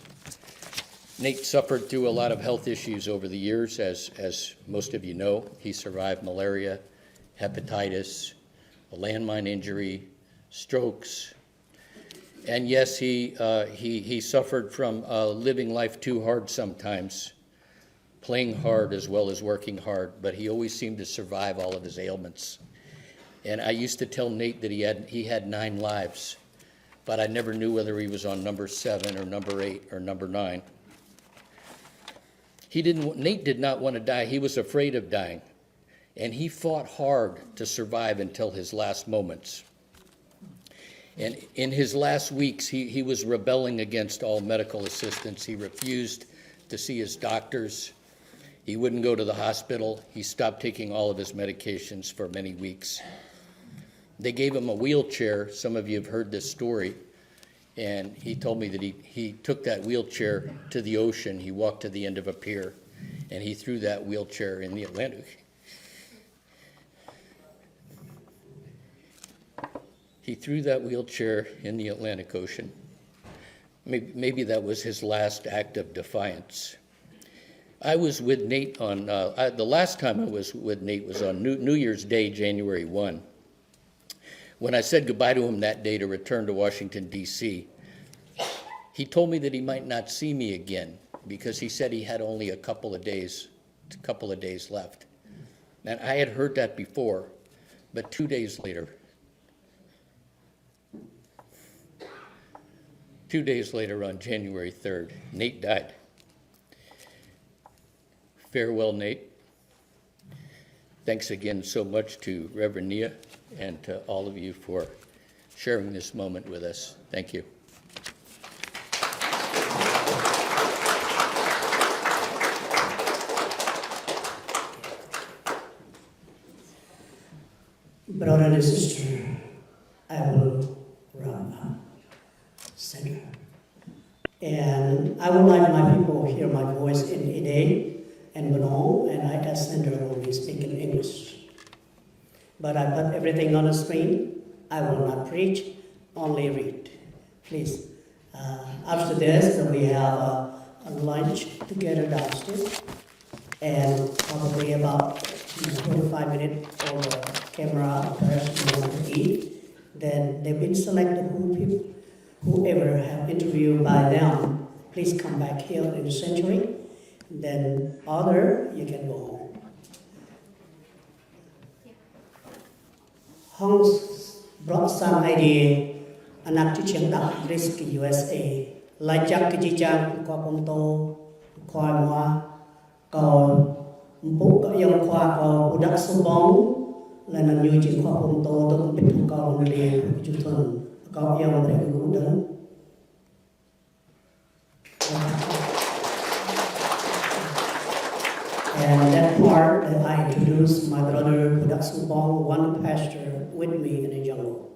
Nate suffered through a lot of health issues over the years, as, as most of you know. He survived malaria, hepatitis, a landmine injury, strokes. And yes, he, uh, he, he suffered from, uh, living life too hard sometimes, playing hard as well as working hard, but he always seemed to survive all of his ailments. And I used to tell Nate that he had, he had nine lives, but I never knew whether he was on number seven or number eight or number nine. He didn't, Nate did not want to die. He was afraid of dying. And he fought hard to survive until his last moments. And in his last weeks, he, he was rebelling against all medical assistance. He refused to see his doctors. He wouldn't go to the hospital. He stopped taking all of his medications for many weeks. They gave him a wheelchair. Some of you have heard this story. And he told me that he, he took that wheelchair to the ocean. He walked to the end of a pier and he threw that wheelchair in the Atlantic. He threw that wheelchair in the Atlantic Ocean. Maybe, maybe that was his last act of defiance. I was with Nate on, uh, I, the last time I was with Nate was on New, New Year's Day, January first. When I said goodbye to him that day to return to Washington, D C, he told me that he might not see me again because he said he had only a couple of days, a couple of days left. And I had heard that before, but two days later, two days later, on January third, Nate died. Farewell, Nate. Thanks again so much to Reverend Nia and to all of you for sharing this moment with us. Thank you. Brother and sister, I will wrap up. Center. And I would like my people hear my voice in Ede and Bunong, and I ask Center will be speaking English. But I put everything on the screen. I will not preach, only read. Please. Uh, after this, then we have a, a lunch together downstairs. And probably about, you know, forty-five minutes for the camera person want to eat. Then they've been selected who people, whoever have interviewed by them, please come back here in the sanctuary. Then other, you can go home. Hăng bruă sang Aê Diê, ană čư̆ čhiăng đah Greece kơ U S A. Laih jăk kơ jih jang khua pơtô, khua mua, kâo mpŭ kơ ayŏng khua kâo Pô Dak Subong, laih anŭn ñu jing khua pơtô tŭ pit kâo mơ̆ng lĕ kơ čuh thun, kâo ayŏng brơi kơ gŭ dơ̆ng. And that part that I introduced my brother Pô Dak Subong, one pastor with me in the jungle.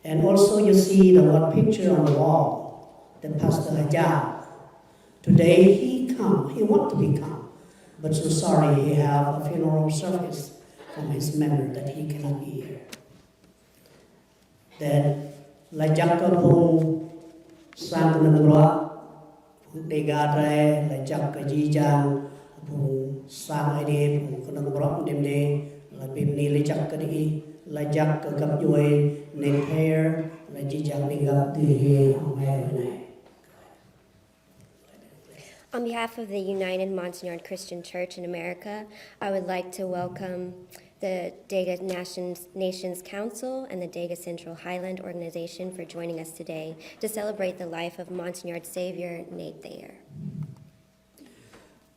And also you see the one picture on the wall, the Pastor Hajar. Today he come, he want to be come, but so sorry he have a funeral service from his member that he cannot be here. Then, laih jăk kơ phung sang kơnơ̆ng bruă, phung Dega drơi, laih jăk kơ jih jang phung sang Aê Diê, phung kơnơ̆ng bruă đêm đêm, laih bim ni laih jăk kơ đĭ, laih jăk kơ găp djuai, Nate Thayer, laih jih jang đĭ găp tui hĭ hăng hmei anai. On behalf of the United Montagnard Christian Church in America, I would like to welcome the Dega Nations, Nations Council and the Dega Central Highland Organization for joining us today to celebrate the life of Montagnard Savior Nate Thayer.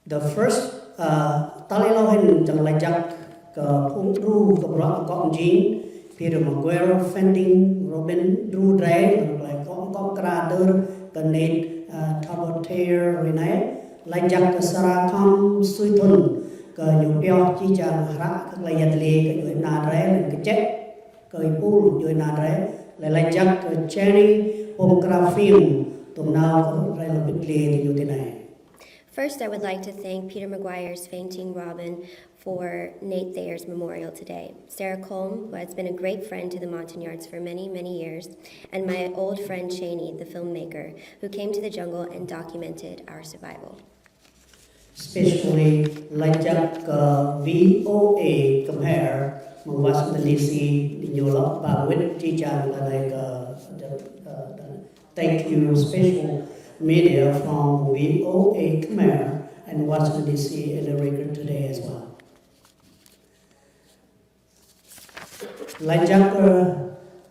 The first, uh, tal ih lâo hĭn čang laih jăk kơ phung đru kơ bruă kơ kŏ mjing, Peter Maguire, Fending, Robin, đru drơi, laih kơ kŏ, kŏ kra dơr kơ Nate, uh, Thayer hrơi anai, laih jăk kơ Sarah Kham Sui Thun, kơ ñu pioh jih jang hră kơ tơlơi yăl dliê kơ djuai ana drơi, laih kơ čĕ kơ ih pul djuai ana drơi, laih laih jăk kơ Jenny, pô kra phim, tŭm nao kơ drơi lơbĭt dliê kơ ñu tui anai. First, I would like to thank Peter Maguire's Fainting Robin for Nate Thayer's memorial today. Sarah Colm, who has been a great friend to the Montagnards for many, many years, and my old friend Cheney, the filmmaker, who came to the jungle and documented our survival. Especially laih jăk kơ V O A Khmer mơ̆ng Washington D C, ñu lŏ ba wĭt jih jang tơlơi kơ, uh, thank you special media from V O A Khmer and Washington D C in the record today as well. Laih jăk kơ,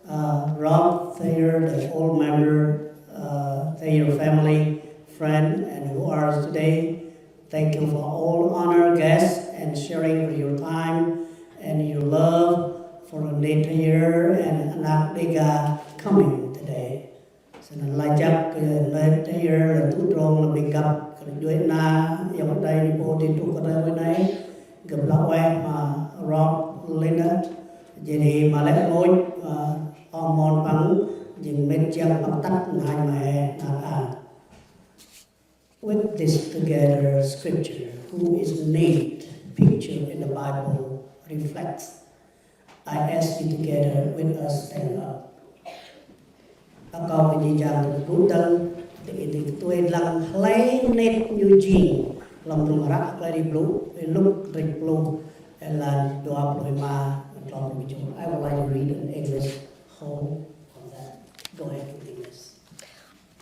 uh, Rob Thayer, the whole member, uh, Thayer family, friend, and who are today. Thank you for all honor guests and sharing for your time and your love for Nate Thayer and Anak Dega coming today. Snăn laih jăk kơ Nate Thayer, laih tŭ drông, laih ƀing găp kơ djuai ana, ayŏng adơi ñu pô tui truh kơ tơlơi anai, gơ̆p laih wĕh mă Rob Leonard, jing mă lĕ mơ̆, uh, amon păng, Jing met jang mă tăt nai mai na a. With this together, scripture, who is named, picture in the Bible, reflects. I ask you together with us stand up. Akâo kơ jih jang tơlơi blŭ dơ̆ng, tơ ih tui lăng hlơi nĕt ñu jing, lăm rŭng ră hlơi ri blŭ, ih Luk rĭk pluh, êlan dua pluh rơma, klâo pluh kjuh. I would like to read in English whole of that. Go ahead with English.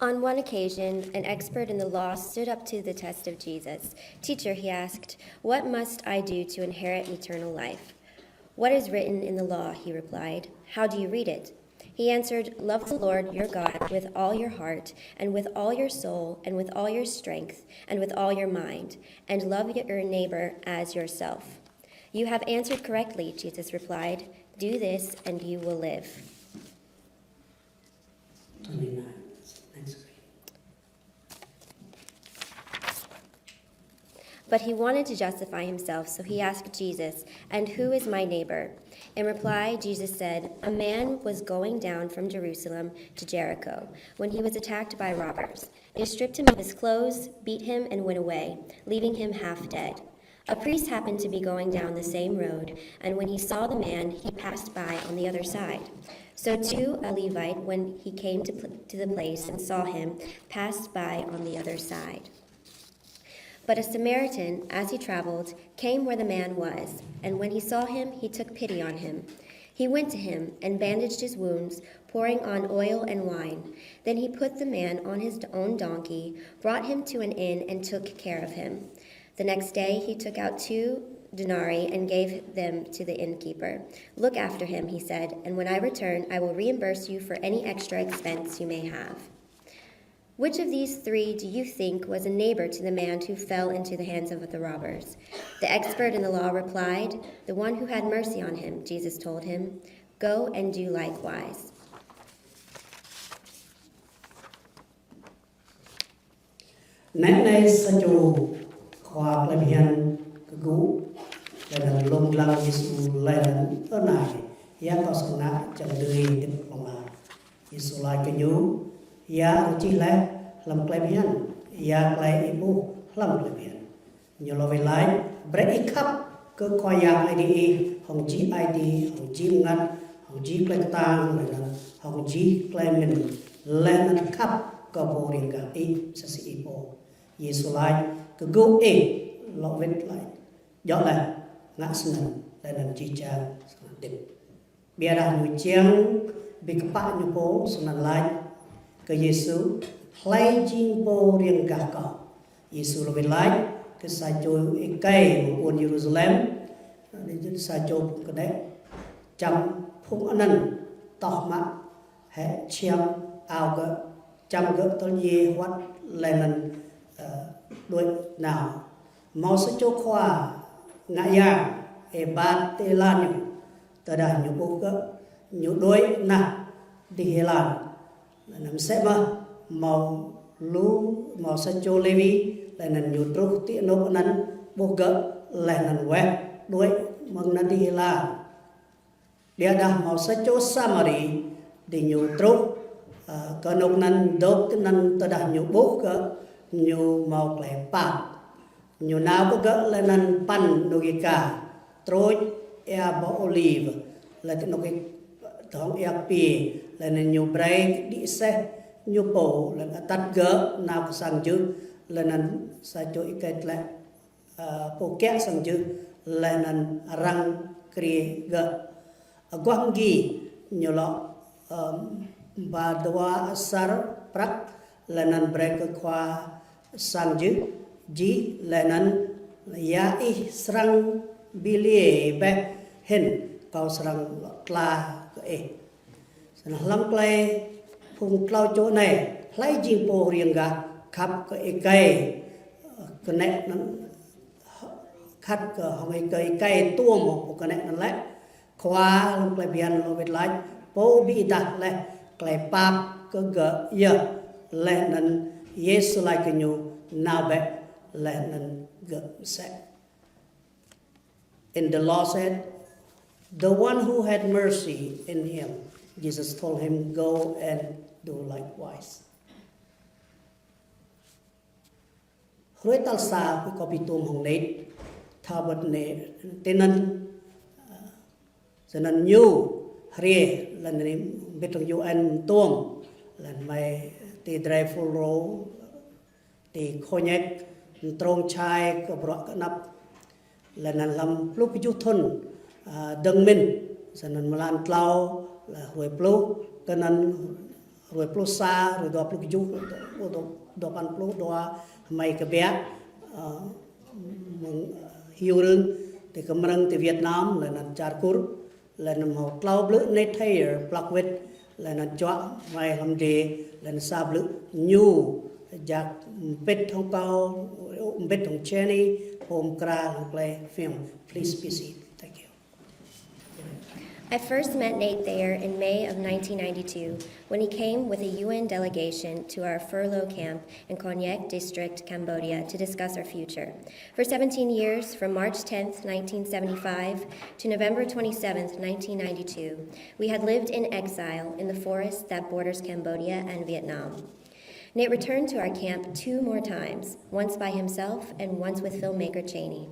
On one occasion, an expert in the law stood up to the test of Jesus. "Teacher," he asked, "what must I do to inherit eternal life?" "What is written in the law?" he replied. "How do you read it?" He answered, "Love the Lord your God with all your heart, and with all your soul, and with all your strength, and with all your mind, and love your neighbor as yourself." "You have answered correctly," Jesus replied. "Do this, and you will live." Twenty-nine. Next screen. But he wanted to justify himself, so he asked Jesus, "And who is my neighbor?" In reply, Jesus said, "A man was going down from Jerusalem to Jericho when he was attacked by robbers. They stripped him of his clothes, beat him, and went away, leaving him half dead. A priest happened to be going down the same road, and when he saw the man, he passed by on the other side. So too a Levite, when he came to, pl- to the place and saw him, passed by on the other side." But a Samaritan, as he traveled, came where the man was, and when he saw him, he took pity on him. He went to him and bandaged his wounds, pouring on oil and wine. Then he put the man on his own donkey, brought him to an inn, and took care of him. The next day he took out two denarii and gave them to the innkeeper. "Look after him," he said, "and when I return, I will reimburse you for any extra expense you may have." "Which of these three do you think was a neighbor to the man who fell into the hands of the robbers?" The expert in the law replied, "The one who had mercy on him," Jesus told him. "Go and do likewise." Anai nĕ sa čô khua plei bơyan kơgŭ, laih anŭn lông dlăng Yêsu laih anŭn: "Ơ Nai, ya kâo sơnă čang dưi hơdip hlŏng lar." Yêsu laĭ kơ ñu: "Ya rơčih laih hlăm klei bơyan? Ya klei ih ƀuh hlăm klei bơyan?" Ñu lŏ wĭt laĭ: "Brơi ih khăp kơ Khua Yang Aê Diê ih hŏng jih ai tiê, hŏng jih mơngăt, hŏng jih klei kơtang, laih anŭn hŏng jih klei mĭn, laih anŭn khăp kơ pô riêng gah ih sa sĭ ih pô." Yêsu laĭ: "Kơgŭ ih lŏ wĭt laih. Djŏ laih, ngă snăn, laih anŭn jih jang srăng hơdip." Ƀiădah ñu čiăng bi kpă ñu pô, snăn laĭ kơ Yêsu: "Hlơi jing pô riêng gah kâo?" Yêsu lŏ wĭt laĭ kơ sa čô êkei mơ̆ng ƀuôn Yêrusalem, sa čô phung kơđeh, čăm phung anăn toh mă hĕ čhiăm ao gơ̆, čăm gơ̆ tơl djiê huăt laih anŭn, ơ, đuaĭ nao. Hmâo sa čô khua ngă yang êbat ti êlan ñu. Tơdah ñu ƀuh gơ̆, ñu đuaĭ nah dih êlan. Laih anŭn mơsĕ mơh hmâo lu, hmâo sa čô Lêwi, laih anŭn ñu truh ti anôk anăn, ƀuh gơ̆, laih anŭn weh đuaĭ mơ̆ng anăn dih êlan. Ƀiădah hmâo sa čô Samari, dih ñu truh, ơ, kơ anôk anăn, dôk ti anăn. Tơdah ñu ƀuh gơ̆, ñu hmâo klei pap. Ñu nao kơ gơ̆ laih anŭn păn anôk êka, trôč ia boh ôliv, laih ti anôk êk-, tơhŏng ia kpiê, laih anŭn ñu brơi kơđi aseh ñu pô, laih anŭn atăt gơ̆ nao kơ sang jưh, laih anŭn sa čô êkei tlĕ, ơ, pô kiă sang jưh, laih anŭn arăng kriê gơ̆. Aguah mơgi ñu lŏ, ơ, ba dua asar prăk, laih anŭn brơi kơ khua sang jưh, jih, laih anŭn: "Ya ih srăng bi liê bĕ hĭn, kâo srăng lŏ tla kơ ih." Snăn hlăm klei phung klâo čô anai, hlơi jing pô riêng gah khăp kơ êkei, ơ, kơnĕ anŭn, khăp kơ hŏng êkei, êkei tuôm hŏng pô kơnĕ anŭn lĕ? Khua hlăm klei bơyan lŏ wĭt laĭ: "Pô bi êdah laih klei pap kơ gơ̆ yơh." Laih anŭn Yêsu laĭ kơ ñu: "Nao bĕ laih anŭn gơ̆ msĕ." In the law said, "The one who had mercy in him." Jesus told him, "Go and do likewise." Hrơi tal sa, kâo pi tôm hăng Nate, thâo bĕ Nate, tơ anŭn, ơ, tơ anŭn ñu hriê, lĕ anŭn bĕ trong U N tôm, lĕ anŭn mơ̆ tơ drai full row, tơ khô nhĕk, trong čai kơ bruă kơ anăp. Lĕ anŭn hlăm pluh kjuh thŭn, ơ, dơ̆ng mơ̆n, tơ anŭn mlam tlâo, lĕ hrơi pluh, kơ anŭn hrơi pluh sa, hrơi dua pluh kjuh, dua, dua, dua păn pluh dua, hmâo kơ biă, ơ, mơ̆ng, ơ, hiu rưng, tơ kơmrơ̆ng tơ Việt Nam, lĕ anŭn čar Kur, lĕ anŭn hmâo tlâo blư̆ Nate Haier, plăk wĭt, lĕ anŭn čuă hmâo hlăm dêh, lĕ anŭn sa blư̆ ñu, jak mbĭt hăng kâo, mbĭt hăng Jenny, pô mơkra hăng klei film. Please be seated. Thank you. I first met Nate Thayer in May of nineteen ninety-two when he came with a U N delegation to our furlough camp in Konyak District, Cambodia, to discuss our future. For seventeen years, from March tenth, nineteen seventy-five, to November twenty-seventh, nineteen ninety-two, we had lived in exile in the forest that borders Cambodia and Vietnam. Nate returned to our camp two more times, once by himself and once with filmmaker Cheney.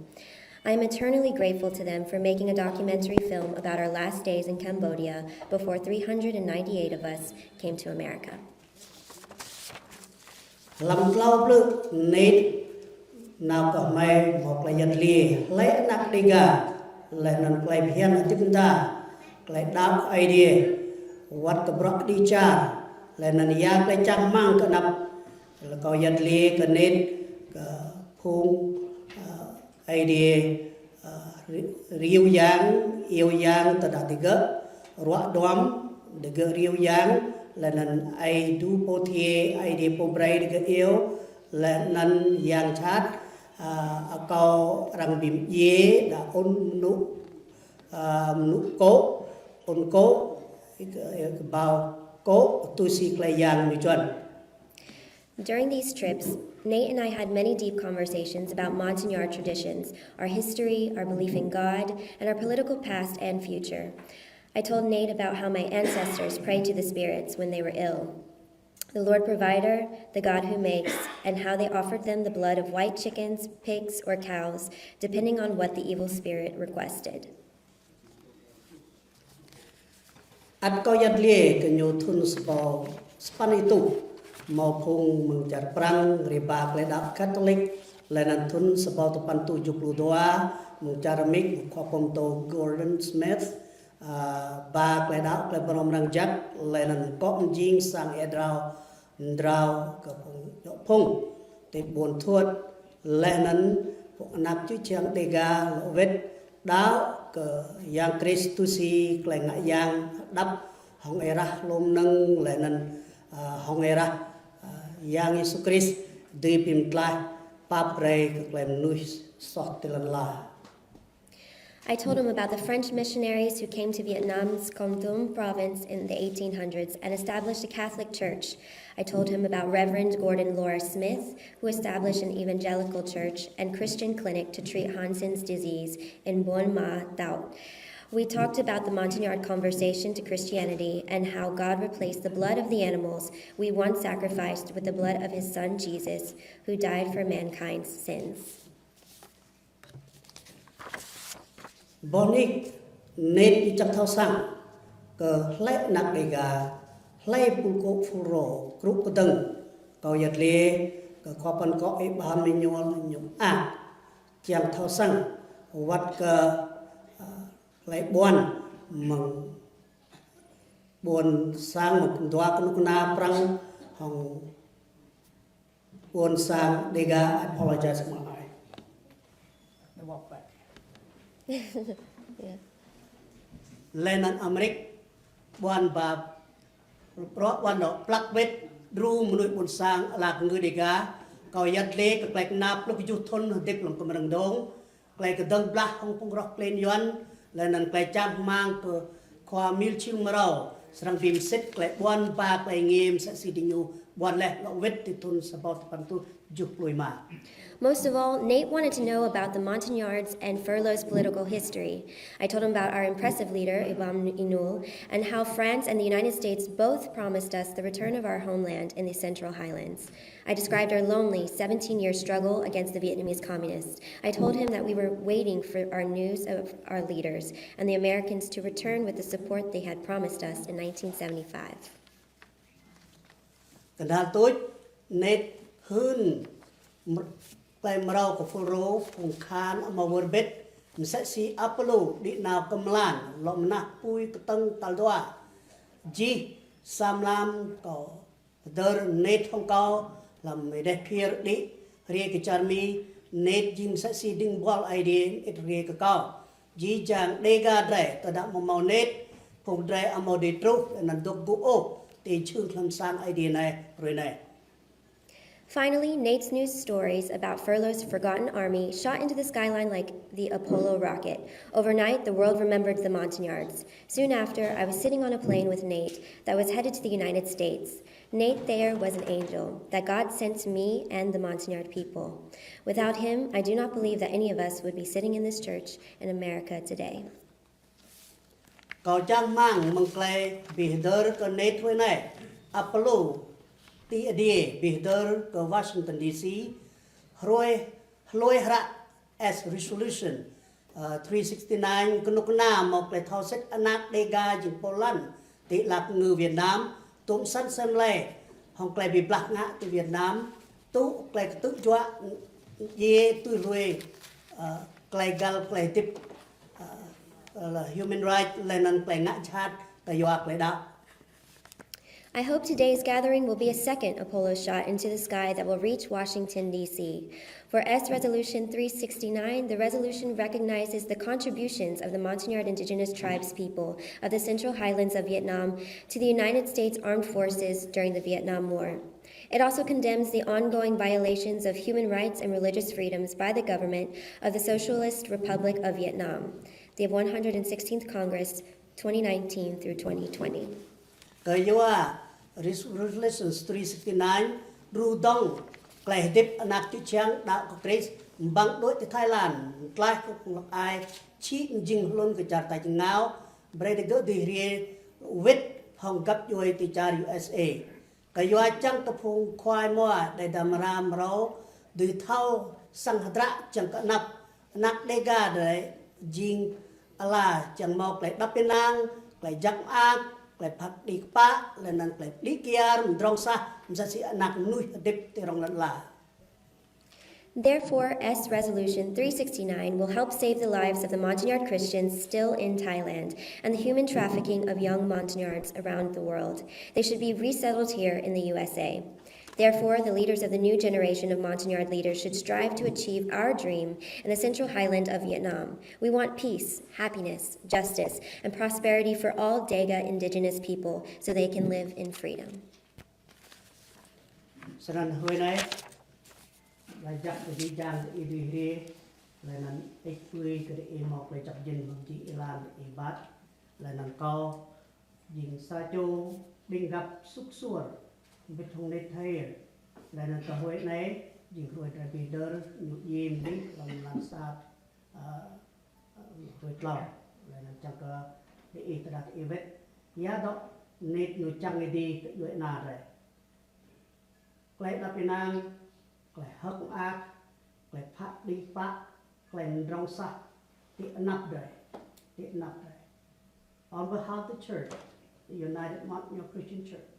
I am eternally grateful to them for making a documentary film about our last days in Cambodia before three hundred and ninety-eight of us came to America. Hlăm tlâo blư̆ Nate nao kơ hmâo klei yăl dliê, hlơi anăp Dega, lĕ anŭn klei phiăn atip nda, klei đaŏ Aê Diê, wăt kơ bruă kơđi čar, lĕ anŭn ya klei čang rơmang kơ anăp, lĕ kâo yăl dliê kơ Nate, kơ phung, ơ, Aê Diê, ơ, ri-, riu yang, iâu yang, tơdah digơ̆ ruă duăm, digơ̆ riu yang, lĕ anŭn Aê Diê pô thiê, Aê Diê pô brơi digơ̆ iâu, lĕ anŭn yang čăt, ơ, akâo arăng bi mdjiê, đa ŭn mơnŭ, ơ, mơnŭ kô̆, ŭn kô̆, kơ, kơ bao kô̆, tui si klei yang ñu čuăn. During these trips, Nate and I had many deep conversations about Montagnard traditions, our history, our belief in God, and our political past and future. I told Nate about how my ancestors prayed to the spirits when they were ill, the Lord Provider, the God who makes, and how they offered them the blood of white chickens, pigs, or cows, depending on what the evil spirit requested. Ăt kâo yăl dliê kơ ñu thŭn sapăn, sapăn êtuh, hmâo phung mơ̆ng čar Prăng rai ba klei đaŏ Katolik, lĕ anŭn thŭn sapăn êtuh păn pluh dua, mơ̆ng čar Amĭk, khua pô pơtô Gordon Smith, ơ, ba klei đaŏ klei pơrăm răng jăk, lĕ anŭn kŏ mjing sang êa drao, mdrao kơ phung djŏ phung, tơ ƀuôn Thuôt, lĕ anŭn phung anăp čư̆ čhiăng Dega lŏ wĭt, đaŏ kơ Yang Krist tui si klei ngă yang hơđăp hŏng êrah hlô mơnơ̆ng, lĕ anŭn, ơ, hŏng êrah, ơ, Yang Yêsu Krist dưi bi mtlaih pap brơi kơ klei mơnuih soh ti lăn ala. I told him about the French missionaries who came to Vietnam's Kon Tum province in the eighteen hundreds and established a Catholic church. I told him about Reverend Gordon Lora Smith, who established an evangelical church and Christian clinic to treat Hansen's disease in Buôn Ma Thuột. We talked about the Montagnard conversion to Christianity and how God replaced the blood of the animals we once sacrificed with the blood of his son Jesus, who died for mankind's sins. Boh nik, Nate či čang thâo săng kơ hlơi anăp Dega, hlơi pul kô̆ pul rô, krŭ kơdơ̆ng, kâo yăl dliê kơ khua păn kŏ Abraham Manuel ñu ăt čang thâo săng wăt kơ, ơ, hlơi ƀuăn mơ̆ng ƀuôn sang mơ̆ng dua kơnuk kơna Prăng hŏng ƀuôn sang Dega, I apologize mơ̆ ai. Yeah. Lĕ anŭn Amrik, ƀuăn ba, bruă ƀuăn dŏ, plăk wĭt, đru mơnuih ƀuôn sang, ala kơ ngư Dega, kâo yăl dliê kơ klei kơnap pluh kjuh thŭn hơdip hlăm kơmrơ̆ng dơ̆ng, klei kơdơ̆ng blah hŏng phung roh plên Yuan, lĕ anŭn klei čang rơmang kơ khua mil čhiăng mrâo, srăng bi msĭt klei ƀuăn ba klei ngim sĕ si diñu Ƀuăn laih lŏ wĭt ti thun sa rơbâo sapăn rơtuh tơjuh pluh êma. Most of all, Nate wanted to know about the Montagnards and Furlough's political history. I told him about our impressive leader, Y Bam Ê Nul, and how France and the United States both promised us the return of our homeland in the Central Highlands. I described our lonely seventeen-year struggle against the Vietnamese communists. I told him that we were waiting for our news of our leaders and the Americans to return with the support they had promised us in nineteen seventy-five. Kơnăl tuč, Nate hưn mr-, klei mrâo kơ Fulro, phung kahan amâo wơr bĭt, msĕ si Apollo đĭ nao kơ mlan, lŏ mnah apui kơtơ̆ng tal dua. Jih sa mlam kâo hơdơr Nate hŏng kâo, hlăm êdeh phiơr đĭ hriê kơ čar Mi, Nate jing msĕ si dĭng buăl Aê Diê mơĭt hriê kơ kâo. Jih jang Đêga drei, tơdah amâo mâo Nate, phung drei amâo dưi truh, leh anăn dôk gŭ ôh ti jhưng hlăm sang Aê Diê anei, hruê anei. Finally, Nate's news stories about Furlough's forgotten army shot into the skyline like the Apollo rocket. Overnight, the world remembered the Montagnards. Soon after, I was sitting on a plane with Nate that was headed to the United States. Nate Thayer was an angel that God sent to me and the Montagnard people. Without him, I do not believe that any of us would be sitting in this church in America today. Kâo čang hmăng mơ̆ng klei bi hơdơr kơ Nate hruê anei, Apollo ti adiê bi hơdơr kơ Washington D C, hruê, hlue hră S Resolution, ơ, three sixty-nine, kơnuk kơna mâo klei thâo sĭt anak Đêga jing pô lăn ti ala kngư Việt Nam, tuôm săn sem lei hŏng klei bi blah ngă ti Việt Nam, tŭ klei ktư̆ juă, djiê tui hlue, ơ, klei găl klei hdĭp, ơ, ơ, human rights, leh anăn klei ngă jhat kyua klei đăo. I hope today's gathering will be a second Apollo shot into the sky that will reach Washington, D C. For S Resolution three sixty-nine, the resolution recognizes the contributions of the Montagnard Indigenous Tribes people of the Central Highlands of Vietnam to the United States Armed Forces during the Vietnam War. It also condemns the ongoing violations of human rights and religious freedoms by the government of the Socialist Republic of Vietnam, the one hundred sixteenth Congress, twenty nineteen through twenty twenty. Kyua Res-, Resolution three sixty-nine, đru dŏng klei hdĭp anak čư̆ čhiăng đăo kơ Krist, mbăng đuaĭ ti Thái Lan, mtlaih kơ phung lŏk ai, čhĭ mjing hlŭn kơ čar tač êngao, brei digơ̆ dưi hriê wĭt hŏng găp djuê ti čar U S A. Kyua čiăng kơ phung khua mua đei đa mra mrâo dưi thâo săng hdră čiăng kơ anăp, anak Đêga drei jing ala čiăng mâo klei êđăp ênang, klei jăk mơak, klei phat kđi kpă, leh anăn klei pơđĭ kyar, mdrŏng sah, msĕ si anak mnuih hdĭp ti rŏng lăn ala. Therefore, S Resolution three sixty-nine will help save the lives of the Montagnard Christians still in Thailand and the human trafficking of young Montagnards around the world. They should be resettled here in the U S A. Therefore, the leaders of the new generation of Montagnard leaders should strive to achieve our dream in the Central Highland of Vietnam. We want peace, happiness, justice, and prosperity for all Đêga indigenous people so they can live in freedom. Snăn hruê anei, lač jăk kơ jih jang diih dưi hriê, leh anăn ih pui kơ diih mâo klei jăk jĭn mơ̆ng jih êlan diih êbat, leh anăn kâo jing sa čô ƀĭng găp sŭk suôr, mbĭt hŏng Nate Thayer, leh anăn kơ hruê anei, jing hruê drei bi hơdơr ñu djiê mdih hlăm mlan sa, ơ, ơ, hruê tlâo, leh anăn čiăng kơ diih tơdah diih wĭt, ya dŏ Nate ñu čiăng êdi kơ djuê ana drei. Klei êđăp ênang, klei hơ̆k mơak, klei phat kđi kpă, klei mdrŏng sah, ti anăp drei, ti anăp drei. On behalf of the church, the United Montagnard Christian Church,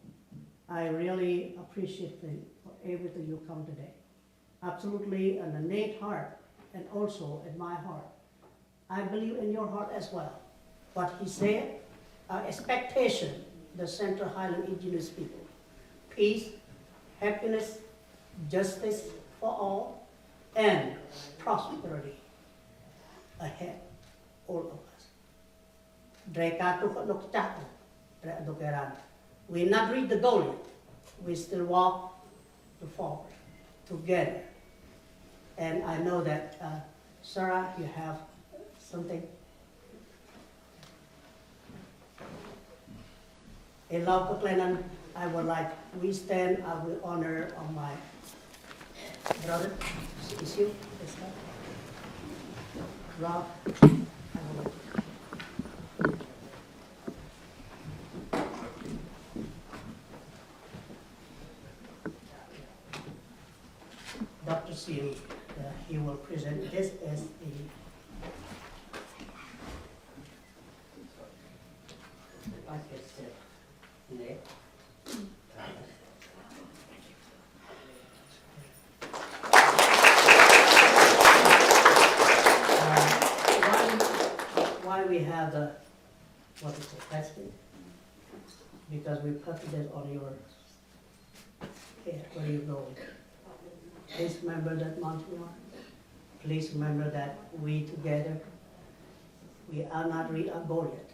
I really appreciate the, for everything you come today. Absolutely, in the Nate heart and also in my heart, I believe in your heart as well. What he said, our expectation, the Central Highland Indigenous people, peace, happiness, justice for all, and prosperity ahead, all of us. Drei ka truh kơ anôk kčah ôh, drei adôk êran. We not reach the goal yet. We still walk to forward together. And I know that, uh, Sarah, you have something. Êlâo kơ klei anăn, I would like, we stand, I will honor of my brother, Sisio, Rob. I would like Doctor Sim, uh, he will present this as a, I guess, uh, ne-, uh, why, why we have the, what is it, plastic? Because we put this on your Okay, where you go? Please remember that, Monsignor. Please remember that we together, we are not real about it,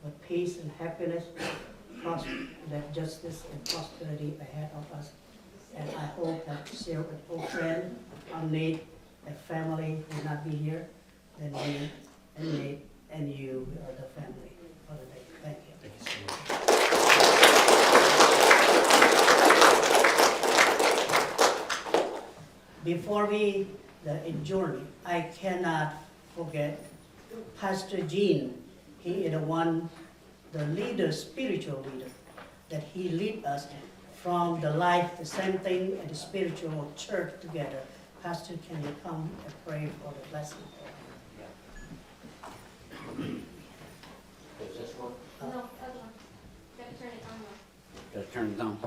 but peace and happiness, pros-, that justice and prosperity ahead of us. And I hope that Sil and all friends, our need, the family will not be here. Then we and me and you, we are the family for the day. Thank you. Thank you so much. Before we, the adjourn, I cannot forget Pastor Jean. He is the one, the leader, spiritual leader, that he lead us from the life, the same thing, and the spiritual church together. Pastor, can you come and pray for the blessing? Does this work? No, other one. Gotta turn it on. Gotta turn it on.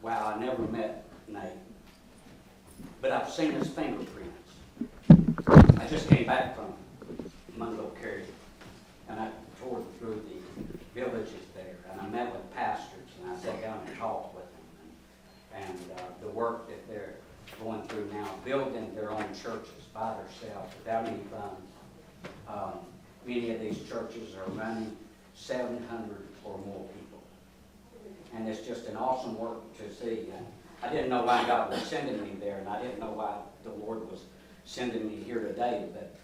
Wow, I never met Nate, but I've seen his fingerprints. I just came back from Mungo County, and I toured through the villages there, and I met with pastors, and I sat down and talked with them, and, and, uh, the work that they're going through now, building their own churches by themselves without any funds. Um, many of these churches are running seven hundred or more people. And it's just an awesome work to see. And I didn't know why God was sending me there, and I didn't know why the Lord was sending me here today, but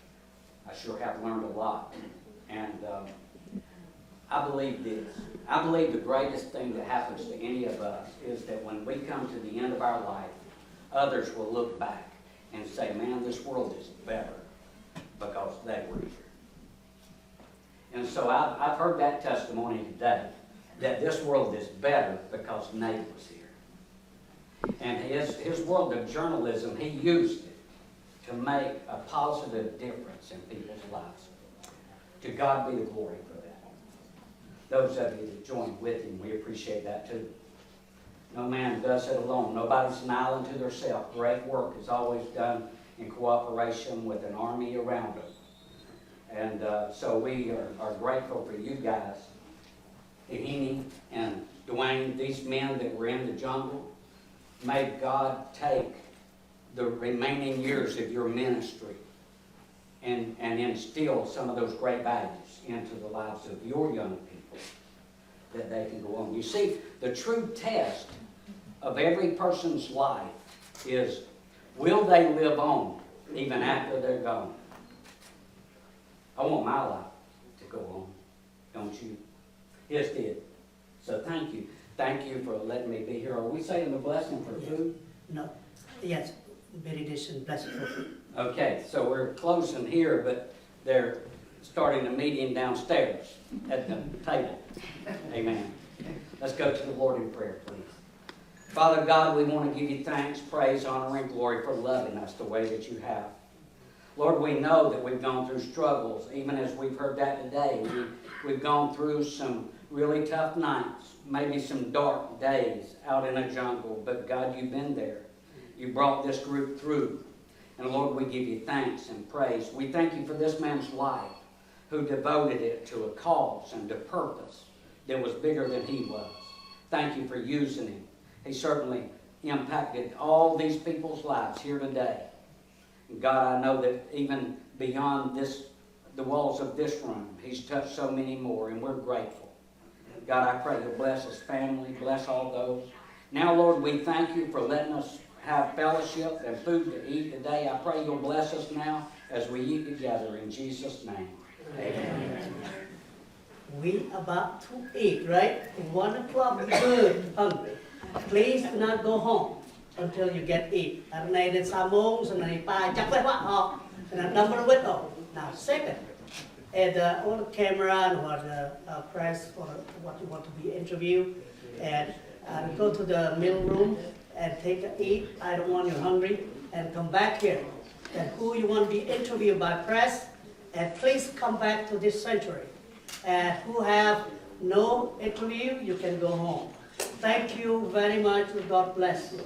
I sure have learned a lot. And, um, I believe this. I believe the greatest thing that happens to any of us is that when we come to the end of our life, others will look back and say, "Man, this world is better because they were here." And so I've, I've heard that testimony today, that this world is better because Nate was here. And his, his world of journalism, he used it to make a positive difference in people's lives. To God be the glory for that. Those of you that joined with him, we appreciate that too. No man does it alone. Nobody's an island to theirself. Great work is always done in cooperation with an army around them. And, uh, so we are, are grateful for you guys. Kahini and Dwayne, these men that were in the jungle, may God take the remaining years of your ministry and, and instill some of those great values into the lives of your young people, that they can go on. You see, the true test of every person's life is, will they live on even after they're gone? I want my life to go on, don't you? His did. So thank you. Thank you for letting me be here. Are we saying the blessing for food? No. Yes, benediction, blessing for food. Okay, so we're closing here, but they're starting a meeting downstairs at the table. Amen. Let's go to the Lord in prayer, please. Father God, we want to give you thanks, praise, honor, and glory for loving us the way that you have. Lord, we know that we've gone through struggles, even as we've heard that today. We, we've gone through some really tough nights, maybe some dark days out in a jungle, but God, you've been there. You brought this group through. And Lord, we give you thanks and praise. We thank you for this man's life who devoted it to a cause and a purpose that was bigger than he was. Thank you for using him. He certainly impacted all these people's lives here today. God, I know that even beyond this, the walls of this room, he's touched so many more, and we're grateful. God, I pray you'll bless his family, bless all those. Now, Lord, we thank you for letting us have fellowship and food to eat today. I pray you'll bless us now as we eat together in Jesus' name. Amen. We about to eat, right? One o'clock, good, hungry. Please do not go home until you get eat. Ră anai đến sa mông, ră anai pa, čăk wĕh wă, oh. Ră anai number one, oh. Now, second, at the, all the camera and what the uh, press for what you want to be interviewed, and uh, go to the middle room and take a eat. I don't want you hungry, and come back here. And who you want to be interviewed by press, and please come back to this sanctuary. And who have no interview, you can go home. Thank you very much. God bless you.